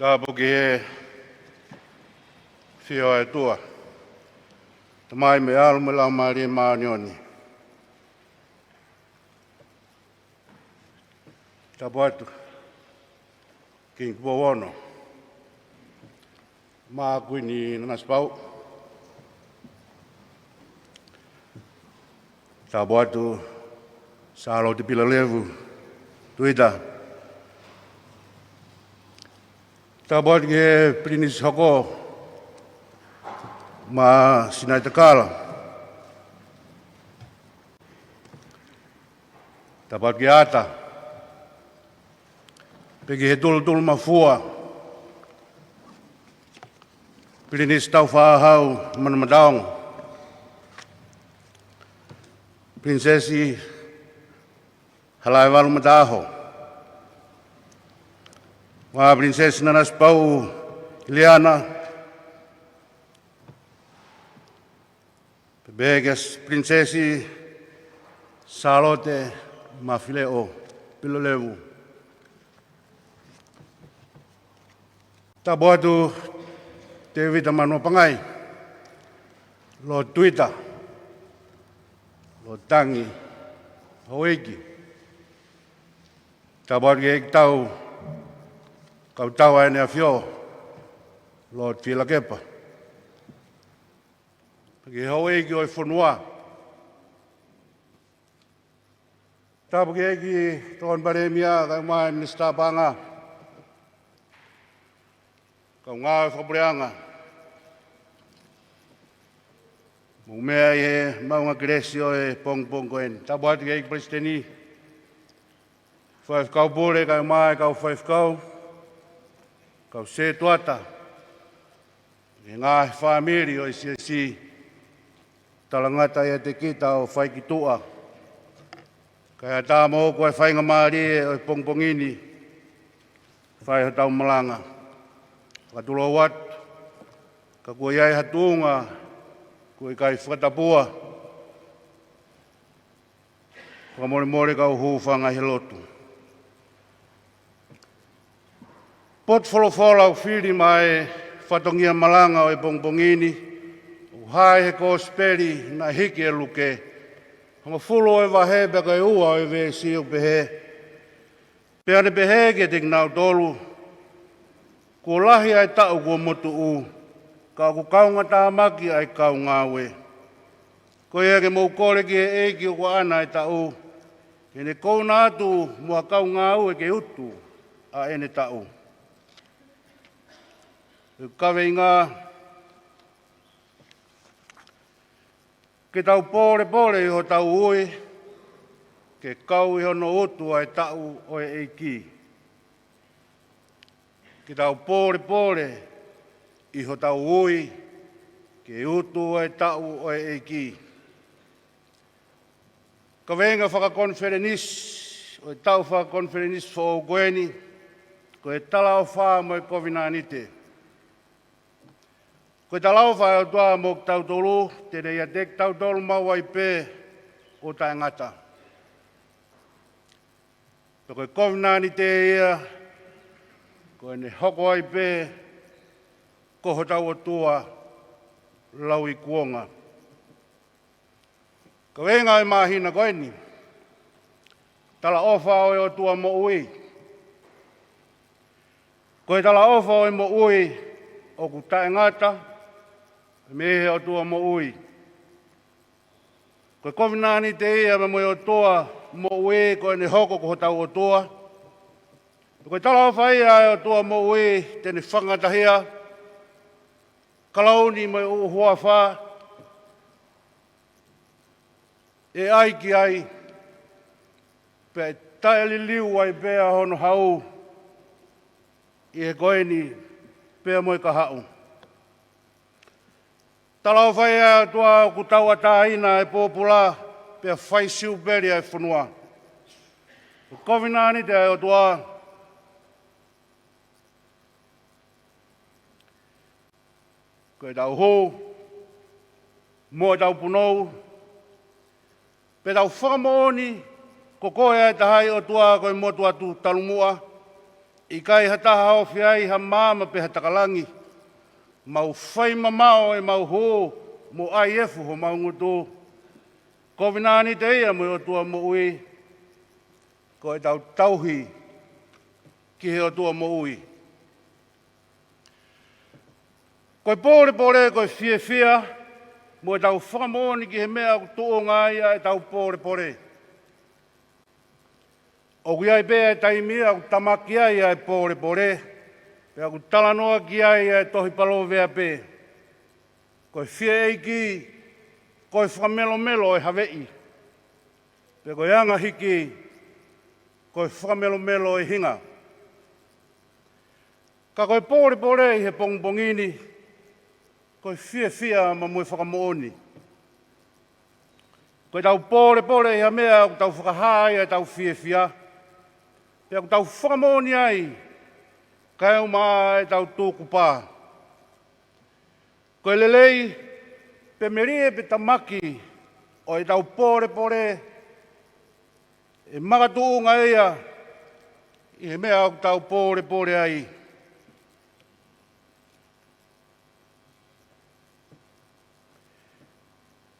Tapu ki he ʻAfio ʻa e ʻOtua, Tamai mo e ʻAlo mo e Laumālie Māʻoniʻoni. Tapu atu Kingi Tupou Ono, Kuini Nanasipauʻu. Tapu atu Sālote Pilolevu Tuita. Tapu atu ki he Pilinisi hoko mo Sinaitakala. Tapu atu ki ʻAta. Pea ki he Tulutulumafua, Pilinisi Tāufaʻāhau Manumataongo, Pilinisesi Halaevalu Mataʻaho, mo e Pilinisesi Nanasipauʻu ʻIliana, pea ki he Pilinisesi Sālote Mafileʻo Pilolevu. Tapu atu Tēvita Manuapangai, Lord Tuita, Lord Tangi, Houʻeiki. Tapu atu ki he ʻEiki Tau, kau tau ʻa ʻEne ʻAfio, Lord Fielakepa. Ki he Houʻeiki ʻo e fonua. Tapu ki he ʻEiki Tokoni Palēmia, kae ʻumaʻā e Minisitā Paʻanga, kau ngāue fakapuleʻanga, mou meʻa ʻi he maʻunga kelesi ʻo e pongipongi ko eni. Tapu atu ki he ʻEiki Palesiteni, Faifekau Pule, kae ʻumaʻā e kau faifekau, kau sētuata, e ngaahi fāmili ʻo e siasi, talangata ʻiate kita ʻo fai ki tuʻa. Kae ʻatā mo ko e faingamālie ʻo e pongipongi ni, fai hotau malanga. Fakatulou atu, ka kuo ʻi ai ha tuʻunga kuo ʻikai fakatapua, fakamolemole kau hūfanga he lotu. Potu folofola ʻoku fili maʻa e fatongia malanga ʻo e pongipongi ni, ʻoku hā ʻi he Kosipeli naʻe hiki ʻe Luke, hongofulu ʻo e vahe pea ko e ua ʻo e veesi, ʻoku pehē: Pea ne pehē kiate kinautolu, Kuo lahi ʻa e taʻu kuo motuʻu, ka ʻoku kaungatāmaki ʻa e kau ngāue. Ko ia ke mou kole ki he ʻEiki ʻoku ʻaʻana e taʻu, ke ne kouna atu mo ha kau ngāue ke utu ʻa ʻene taʻu. Ko e kaveinga: Ke tau pōlepole ʻi hotau ui, ke kau ʻi hono utu ʻa e taʻu ʻo e ʻEiki. Ke tau pōlepole ʻi hotau ui, ke utu ʻa e taʻu ʻo e ʻEiki. Kaveinga fakakonifelenisi ʻo e taʻu fakakonifelenisi foʻou ko eni, ko e Talaʻofa mo e Kovinānite. Ko e talaʻofa ʻa e ʻOtua mo kitautolu, te ne ʻiate kitautolu maʻu ai pē ʻo taʻengata. Pea ko e kovinānite ia, ko ʻene hoko ai pē ko hotau ʻOtua lauikuonga. Kaveinga ʻo e māhina ko eni: Talaʻofa ʻo e ʻOtua moʻui. Ko e talaʻofa ʻo e moʻui ʻoku taʻengata mei he ʻOtua moʻui. Ko e kovinānite ia pea mo e ʻOtua moʻui, ko ʻene hoko ko hotau ʻOtua. Ko e talaʻofa ia ʻa e ʻOtua moʻui, te ne fakangatahia, kalauni mo e ʻū huafa, ʻe ʻai ki ai, pea ʻe taʻeliliu ai pē ʻa hono hau ʻi he ko eni pea mo e kahaʻu. Talaʻofa ia ʻa e ʻOtua ʻoku tauʻatāina ʻa e pōpula, pea fai siupeli ʻa e fonua. Ko e kovinānite ʻa e ʻOtua, ko ʻetau hū mo ʻetau punou, pea tau fakamoʻoni ko koe ʻa e Tahaʻi ʻOtua, ko e motu atu talu muʻa, ʻIkai ha taha ofi ai ha maama pe ha takalangi. Mau fai mamao ʻemau hū, mo ʻai efu homau ngutu. Kovinānite ia mo e ʻOtua moʻui, ko ʻetau tauhi ki he ʻOtua moʻui. Ko e pōlepole, ko e fiefia, mo ʻetau fakamoʻoni ki he meʻa ʻoku tuʻunga ai ʻetau pōlepole. ʻOku ʻi ai pē ʻa e taimi ʻoku tamaki ai ʻa e pōlepole, pea ʻoku talanoa ki ai ʻa e tohi Palōveape. Ko e fie ʻeiki, ko e fakamelomelo ʻo e haveʻi. Pea ko e anga hiki, ko e fakamelomelo ʻo e hinga. Ka ko e pōlepole ʻi he pongipongi ni, ko e fiefia mo e fakamoʻoni. Ko ʻetau pōlepole ʻi ha meʻa ʻoku tau fakahā ai ʻetau fiefia, pea ʻoku tau fakamoʻoni ai, kae ʻumaʻā ʻetau tukupā. Ko e lelei, pe melie pe tamaki ʻo ʻetau pōlepole, ʻe makatuʻunga ia ʻi he meʻa ʻoku tau pōlepole ai.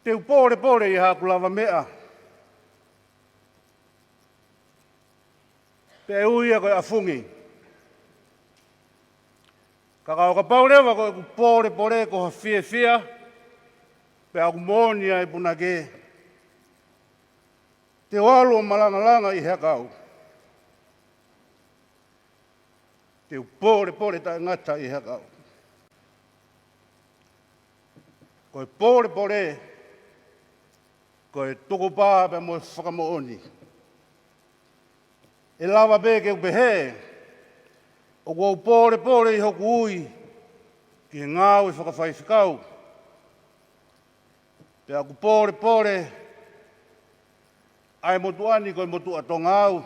Te u pōlepole ʻi haʻaku lavameʻa, pea ʻe ui ia ko e ʻafungi. Ka ka ʻo kapau leva ko ʻeku pōlepole ko ha fiefia, pea ʻoku moʻoni ʻa e punake, te u ʻalu ʻo malangalanga ʻi he ʻakau. Te u pōlepole taʻengata ʻi he ʻakau. Ko e pōlepole, ko e tukupā pea mo e fakamoʻoni. ʻE lava pē ke u pehē, ʻoku ou pōlepole ʻi hoku ui ki he ngāue fakafaifekau. Pea ʻoku pōlepole ʻa e motuʻa ni ko e motuʻa Tonga au.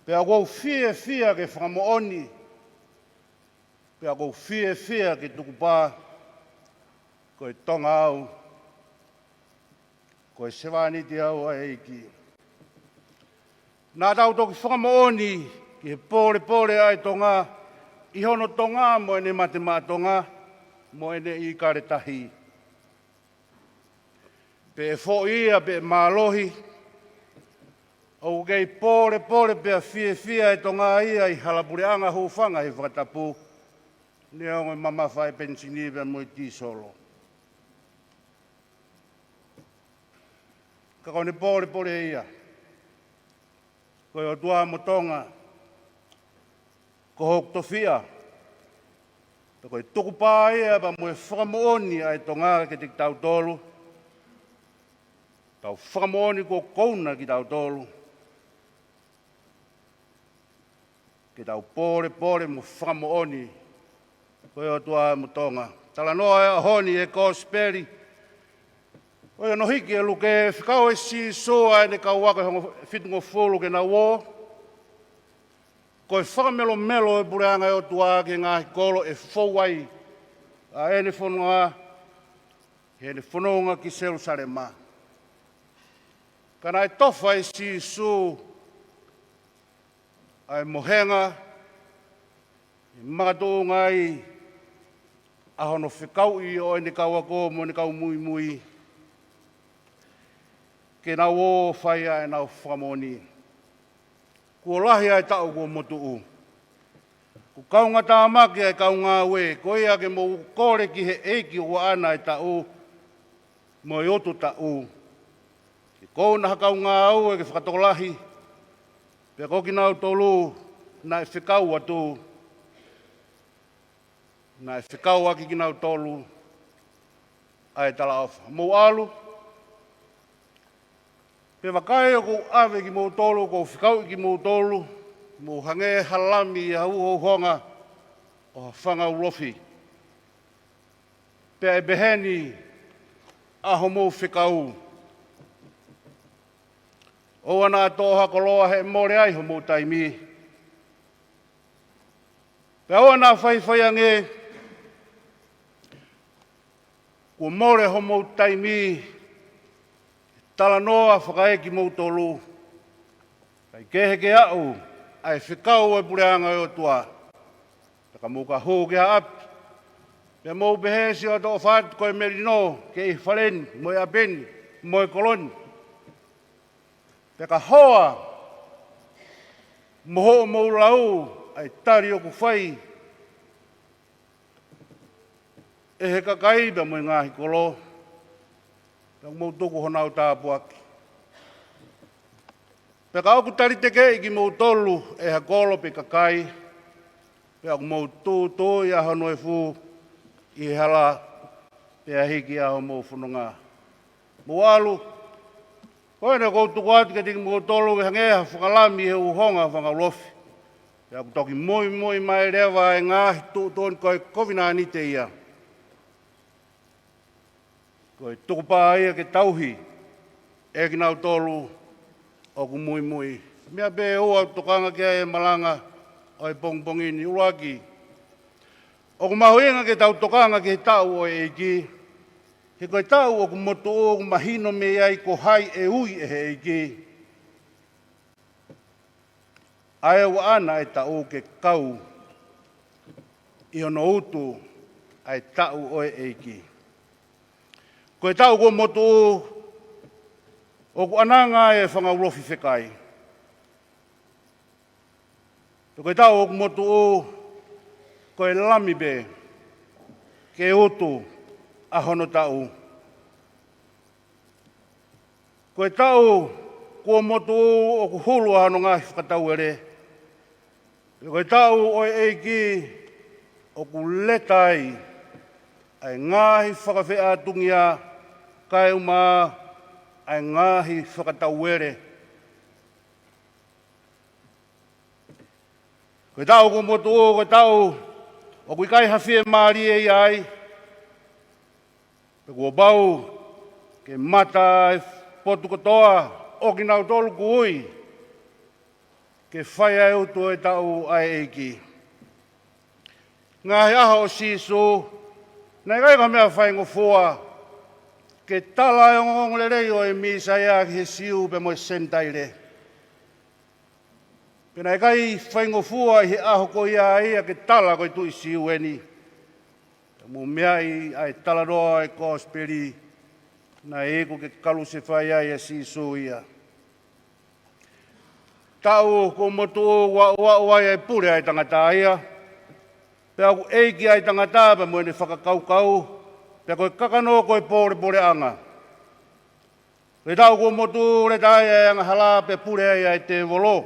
Pea ʻoku ou fiefia ke fakamoʻoni. Pea ʻoku ou fiefia ke tukupā, ko e Tonga au, ko e sevāniti au ʻa e ʻEiki. Naʻa tau toki fakamoʻoni ki he pōlepole ʻa e Tonga, ʻi hono Tonga mo ʻene mate maʻa Tonga, mo ʻene ʻīkale tahi. Pe ʻe foʻi ia, pe ʻe mālohi, ʻoku kei pōlepole pea fiefia ʻa e Tonga ia ʻi hala puleʻanga hūfanga he fakatapu, neongo e mamafa ʻa e penisini pea mo e tīsolo. Ka ko ʻene pōlepole ia, ko e ʻOtua mo Tonga, ko hoku tofiʻa. Pea ko e tukupā ia pea mo e fakamoʻoni ʻa e Tonga kiate kitautolu. Tau fakamoʻoni kuo kouna kitautolu ke tau pōlepole mo fakamoʻoni ko e ʻOtua mo Tonga. Talanoa ʻo e ʻaho ni ʻi he Kosipeli, ʻo ia naʻe hiki ʻe Luke, fekau ʻe Sīsū ʻa ʻene kau ako ʻe hongofitungofulu ke nau ō. Ko e fakamelomelo ʻo e puleʻanga ʻo e ʻOtua ki he ngaahi kolo ʻe fou ai ʻa ʻene fononga, heʻene fononga ki Selusalema. Ka naʻe tofa ʻe Sīsū ʻa e mohenga, ʻi he makatuʻunga ai ʻa hono fekauʻi ʻo ʻene kau ako mo ʻene kau muimui, ke nau ō ʻo fai ʻa ʻenau fakamoʻoni. Kuo lahi ʻa e taʻu kuo motuʻu. Kuo kaungatāmaki ʻa e kau ngāue, ko ia ke mou kole ki he ʻEiki ʻoku ʻaʻana ʻa e taʻu mo e utu taʻu. Ke kouna ha kau ngāue ke fakatokolahi, pea ko kinautolu naʻe fekau atu, naʻe fekauʻaki kinautolu ʻa e talaʻofa. Mou ʻalu, pea vakai ʻoku ou ʻave kimoutolu, ʻoku ou fekauʻi kimoutolu, mou hangē ha lami ʻi ha uhouhonga ʻo ha fanga ulofi. Pea ʻe peheni ʻa homou fekau. ʻOua naʻa toʻo ha koloa he ʻe mole ai homou taimi. Pea ʻoua naʻa faifai ange, kuo mole homou taimi, talanoa fakaekimoutolu. ʻIkai kehe ke aʻu, ʻa e fekau ʻo e puleʻanga ʻo e ʻOtua. Pea ka mou ka hū ki ha ʻapi, pea mou pehē, Sio, ʻe toʻo atu ko e melino ki he fale ni, mo e ʻapi ni, mo e kolo ni. Pea ka hoa mo hoʻomou lau ʻa e tali ʻoku fai ʻe he kakai pea mo e ngaahi kolo, pea ʻoku mou tuku honau tāpuaki. Pea ka ʻoku talitekeʻi kimoutolu ʻe ha kolo pe kakai, pea ʻoku mou tūtūʻi ʻa hono efu ʻi he hala, pea hiki ʻa hoʻomou fononga. Mou ʻalu, ko eni ʻoku ou tuku atu kiate kimoutolu ʻo hangē ha fakalami ʻi he uhonga ʻo e fanga ulofi. Pea ʻoku toki muimui mai leva ʻa e ngaahi tuʻutuʻuni ko e kovinānite ia. Ko e tukupā ia ke tauhi ʻe kinautolu ʻoku muimui. Meʻa pē ʻe ua ʻoku tokanga ki ai e malanga ʻo e pongipongi ni. ʻUluaki, ʻoku mahuʻinga ke tau tokanga ki he taʻu ʻo e ʻEiki. He ko e taʻu ʻoku motuʻu, ʻoku mahino mei ai ko hai ʻe ui ʻe he ʻEiki. ʻA ia ʻoku ʻaʻana e taʻu ke kau ʻi hono utu ʻa e taʻu ʻo e ʻEiki. Ko e taʻu kuo motuʻu, ʻoku ʻananga e fanga ulofi fekai. Pea ko e taʻu ʻoku motuʻu, ko e lami pē ke utu ʻa hono taʻu. Ko e taʻu kuo motuʻu, ʻoku hulu ʻa hono ngaahi fakatauele. Pea ko e taʻu ʻo e ʻEiki, ʻoku leta ai ʻa e ngaahi fakafeʻātungia, kae ʻumaʻā ʻa e ngaahi fakatauele. Ko e taʻu kuo motuʻu, ko e taʻu ʻoku ʻikai ha fiemālie ia ai. Pea kuo pau ke mata e potu kotoa ʻo kinautolu ʻoku ui ke fai ʻa e utu ʻo e taʻu ʻa e ʻEiki. Ngaahi ʻaho ʻo Sīsū, naʻe ʻikai ko ha meʻa faingofua ke tala e ongoongolelei ʻo e Mīsaia ki he Siu pea mo e Senitaile. Pea naʻe ʻikai faingofua ʻi he ʻaho ko ia ia ke tala ko e Tuʻi Siu eni. Pea mou meaʻi ʻa e talanoa ʻo e Kosipeli, naʻe iku ke kalusefai ai ʻa Sīsū ia. Taʻu kuo motuʻu, ʻoku aʻuaʻu ai ʻa e pule ʻa e tangata ia. Pea ʻoku ʻeiki ʻa e tangata pea mo ʻene fakakaukau, pea ko e kakano ko e pōlepoleʻanga. Ko e taʻu kuo motuʻu, leta ai ʻa e angahala pea pule ai ʻa e tēvolo.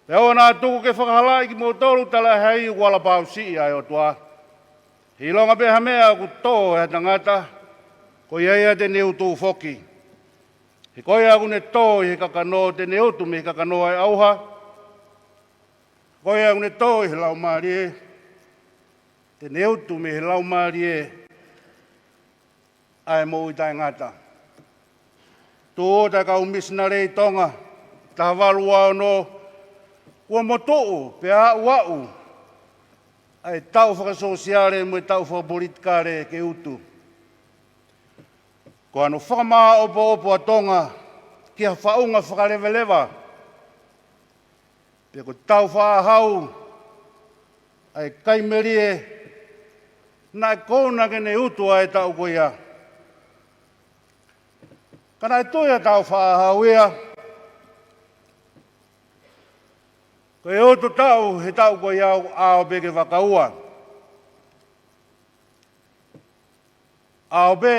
Pea ʻoua naʻa tuku ke fakahalaʻi kimoutolu, talaʻehai ʻoku ala pausiʻi ʻa e ʻOtua. He ʻilonga pē ha meʻa ʻoku tō ʻe ha tangata, ko ia ia te ne utu foki. He ko ia ʻoku ne tō ʻi he kakano, te ne utu mei he kakano ʻa e ʻauha. Ko ia ʻoku ne tō ʻi he laumālie, te ne utu mei he laumālie ʻa e moʻui taʻengata. Tūʻuta e kau misinale ʻi Tonga, taha valu ua ono, kuo motuʻu pea aʻuaʻu ʻa e taʻu fakasōsiale mo e taʻu fakapolitikale ke utu. Ko hono fakamāʻopoʻopo ʻa Tonga ki ha faʻunga fakalevaleva, pea ko e taufaʻāhau ʻa e kai melie, naʻe kona ke ne utu ʻa e taʻu ko ia. Ka naʻe tui ʻa e taufaʻāhau ia, ko e utu taʻu he taʻu ko ia ʻoku ʻaope ke vakaua. ʻAope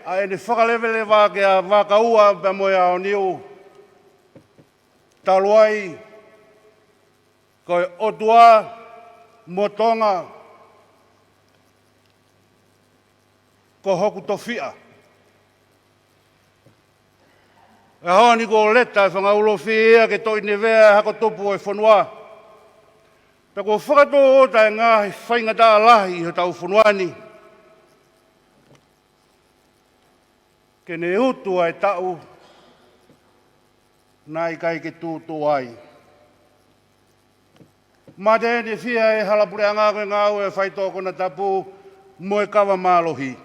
ʻa ʻene fakalevaleva kia Vakaua pea mo e Aoniu. Talu ai, ko e ʻOtua mo Tonga, ko hoku tofiʻa. ʻAho ni kuo leta e fanga ulofi ia ke toʻi nevea e hako tupu ʻo e fonua. Pea kuo fakatūʻuta e ngaahi faingataʻa lahi ʻi hotau fonua ni, ke ne utu ʻa e taʻu naʻe ʻikai ke tūtū ai. Mate eni e fia ʻe he hala puleʻanga ko e ngāue ʻa e faitoʻo konatapu mo e kava mālohi.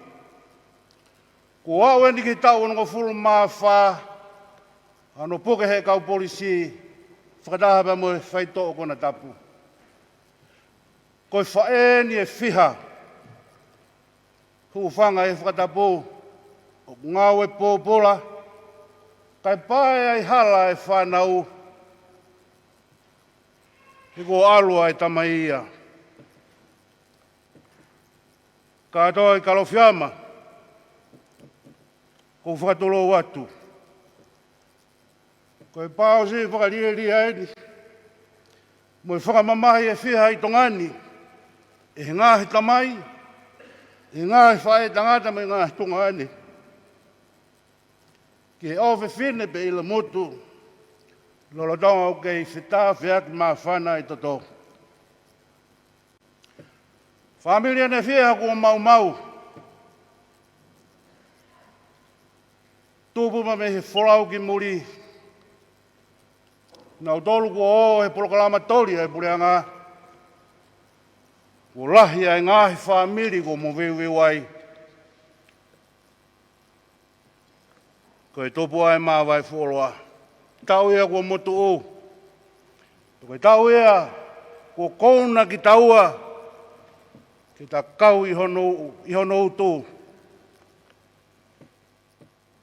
Kuo aʻu eni ki he taʻu onongofulu mā fā, ʻa hono puke ʻe he kau polisi fakataha pea mo e faitoʻo konatapu. Ko e faʻē ni ʻe fiha, hūfanga he fakatapu, ʻoku ngāue pōpula, kae pae ai hala e fānau, he kuo ʻalu ʻa e tamai ia. Kātoa ʻi Kalofiama, ʻoku fakatulou atu. Ko e pāosi fakalielia eni, mo e fakamamahi ʻe fiha ʻi Tonga ni, ʻe he ngaahi tamai, ʻe he ngaahi faʻētangata mo e ngaahi tuongaʻane, ki he ʻofefine pe ʻilomotu, lolotonga ʻoku kei fetāfeaki māfana ʻi toto. Fāmili ʻe fiha kuo maumau, tupu mai mei he folau ki muli. Nautolu kuo ō he polokalama toli ʻa e puleʻanga. Kuo lahi ʻa e ngaahi fāmili kuo moveuveu ai. Ko e tupu ʻa e māvae fuoloa. Taʻu ia kuo motuʻu. Ko e taʻu ia kuo kouna kitaua ke ta kau ʻi hono, ʻi hono utu.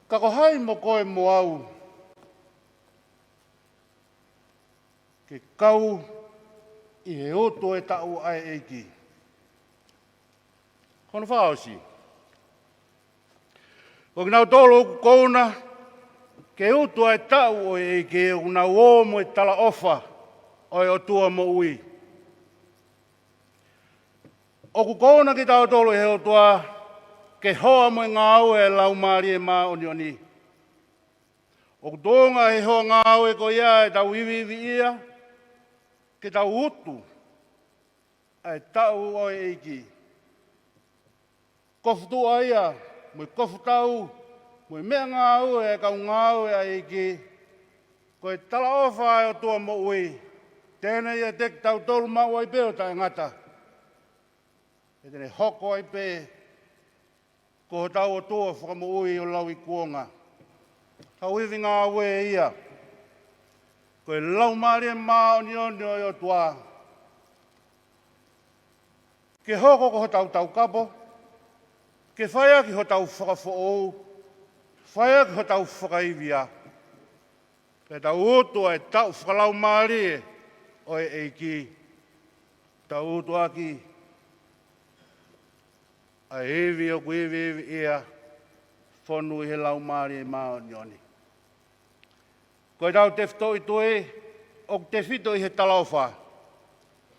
Ka ko hai mo koe mo au ke kau ʻi he utu ʻo e taʻu ʻa e ʻEiki? Hono fakaʻosi, ko kinautolu ʻoku kouna ke utu ʻa e taʻu ʻo e ʻEiki, ʻoku nau ō mo e talaʻofa ʻo e ʻOtua moʻui. ʻOku kouna kitautolu ʻe he ʻOtua ke hoa mo e ngāue ʻa e Laumālie Māʻoniʻoni. ʻOku tuʻunga he hoa ngāue ko ia ʻetau iviiviʻia ke tau utu ʻa e taʻu ʻo e ʻEiki. Kofu tuʻa ia, mo e kofu tau, mo e meʻangāue ʻa e kau ngāue ʻa e ʻEiki. Ko e talaʻofa ʻa e ʻOtua moʻui, te ne ʻiate kitautolu maʻu ai pē ʻo taʻengata. Pea te ne hoko ai pē ko hotau ʻOtua fakamoʻui ʻo lauikuonga. Tau ivi ngāue ia. Ko e Laumālie Māʻoniʻoni ʻo e ʻOtua ke hoko ko hotau taukapo, ke fai ʻaki hotau fakafoʻou, fai ʻaki hotau fakaivia. Pea tau utu ʻa e taʻu fakalaumālie ʻo e ʻEiki. Tau utu ʻaki ʻa e ivi ʻoku iviiviʻia, fonu ʻi he Laumālie Māʻoniʻoni. Ko ʻetau tefitoʻi tui ʻoku tefito ʻi he talaʻofa.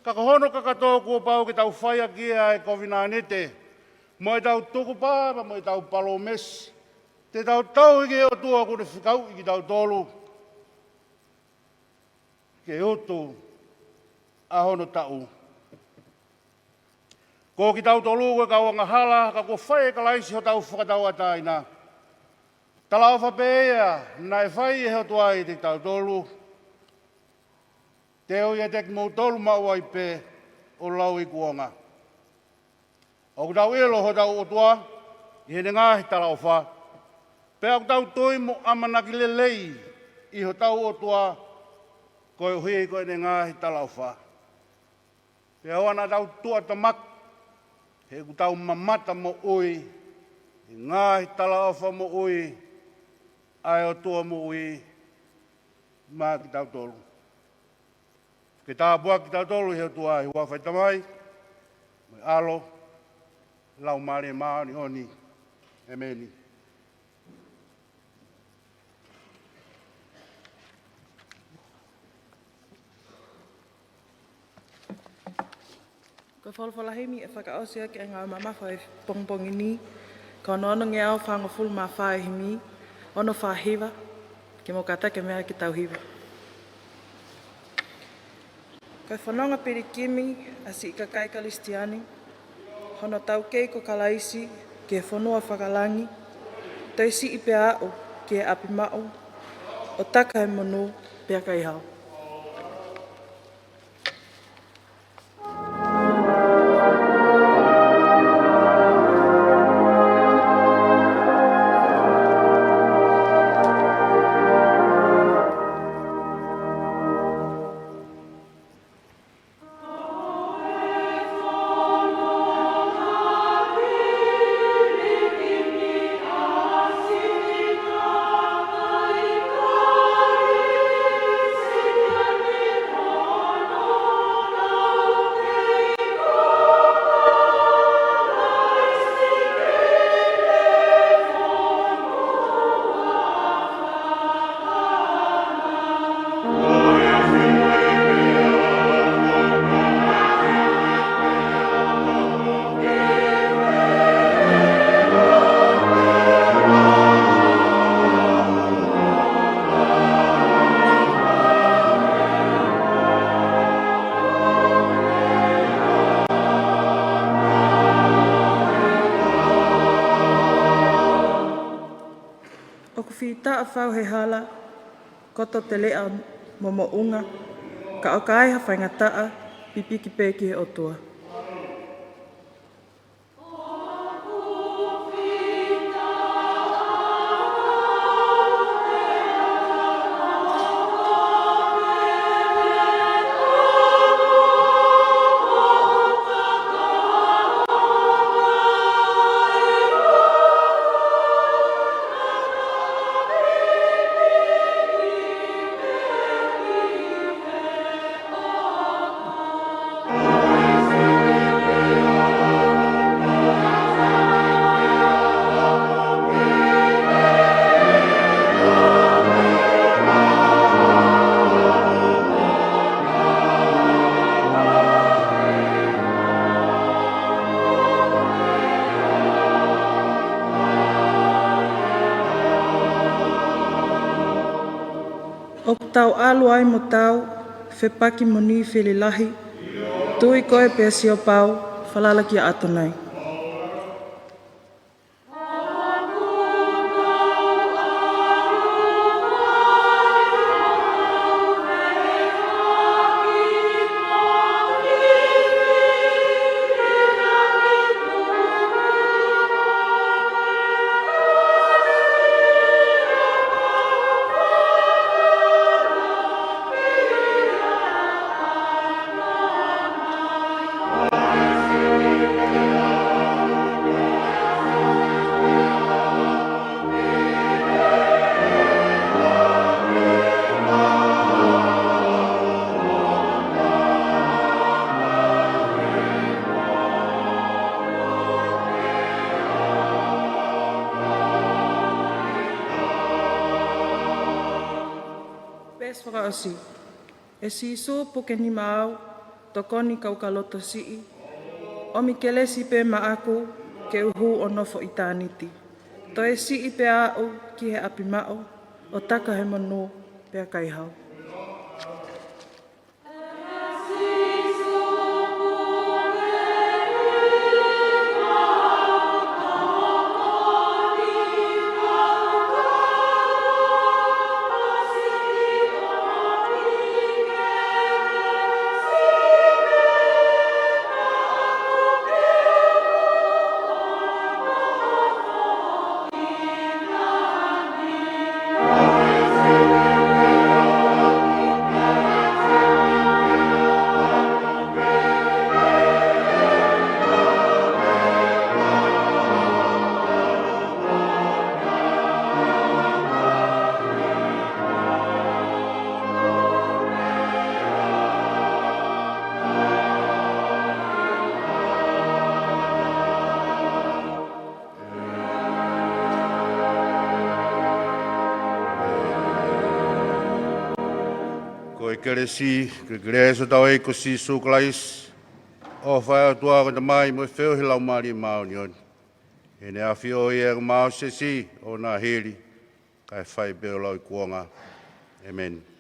Ka ko hono kakato kuo pau ke tau fai ʻaki ʻa e kovinānite, mo ʻetau tukupā pea mo ʻetau palōmesi, te tau tauhi ki he ʻOtua kuo ne fekauʻi kitautolu ke utu ʻa hono taʻu. Ko kitautolu ko e kau angahala, ka kuo fai ʻe Kalaisi hotau fakatauʻatāina. Talaʻofa pē ia naʻe fai ʻe he ʻOtua ʻiate kitautolu. Te u ʻiate kimoutolu maʻu ai pē ʻo lauikuonga. ʻOku tau ʻilo hotau ʻOtua ʻi heʻene ngaahi talaʻofa. Pea ʻoku tau tui mo ʻamanaki lelei ʻi hotau ʻOtua koeʻuhi ko ʻene ngaahi talaʻofa. Pea ʻoua naʻa tau tuʻatamaki, he ʻoku tau mamata moʻui ʻi he ngaahi talaʻofa moʻui ʻa e ʻOtua moʻui maʻa kitautolu. Ke tāpuaki kitautolu ʻe he ʻOtua ʻi he huafa ʻo e Tamai, mo e ʻAlo, Laumālie Māʻoniʻoni. ʻEmeni. Ko e folofola himi ʻe fakaʻosi ʻaki ʻa e ngāue mamafa ʻo e pongipongi ni, ko hono onongeau fāngofulu mā fā ʻo e himi, ono fā hiva, ke mou kātaki meʻa ke tau hiva. Ko e fononga pilikimi ʻa e siʻi kakai Kalisitiane, hono taukei ko Kalaisi ki he fonua fakalangi, toe siʻi pea aʻu ki he ʻapi maʻu, ʻo taka he monū pea ʻikai hao. Taʻafau he hala, koto teleʻa mo moʻunga, ka ʻoka ai ha faingataʻa, pipiki pē ki he ʻOtua. ʻOku tau ʻalu ai mo tau, fepaki mo ni fili lahi, tui koe pea sio pau, falala kia ʻAtonai. Veesi fakaʻosi. ʻE Sīsū puke nima au, tokoni kau ka loto siʻi, ʻomi kelesi pē maʻaku ke u hū ʻo nofo ʻitāniti. Toe siʻi pē aʻu ki he ʻapi maʻu, ʻo taka he monū pea kaihau. Ko e kelesi, ko e kelesi ʻa hotau ʻEiki ko Sīsū Kalaisi, ʻofa ʻa e ʻOtua ko e Tamai mo e feohi ʻa e Laumālie Māʻoniʻoni, ʻe ne ʻafioʻi ʻa e ngaahi mausiasi ʻo na hili, kae fai pē ʻo lauikuonga. ʻĒmeni.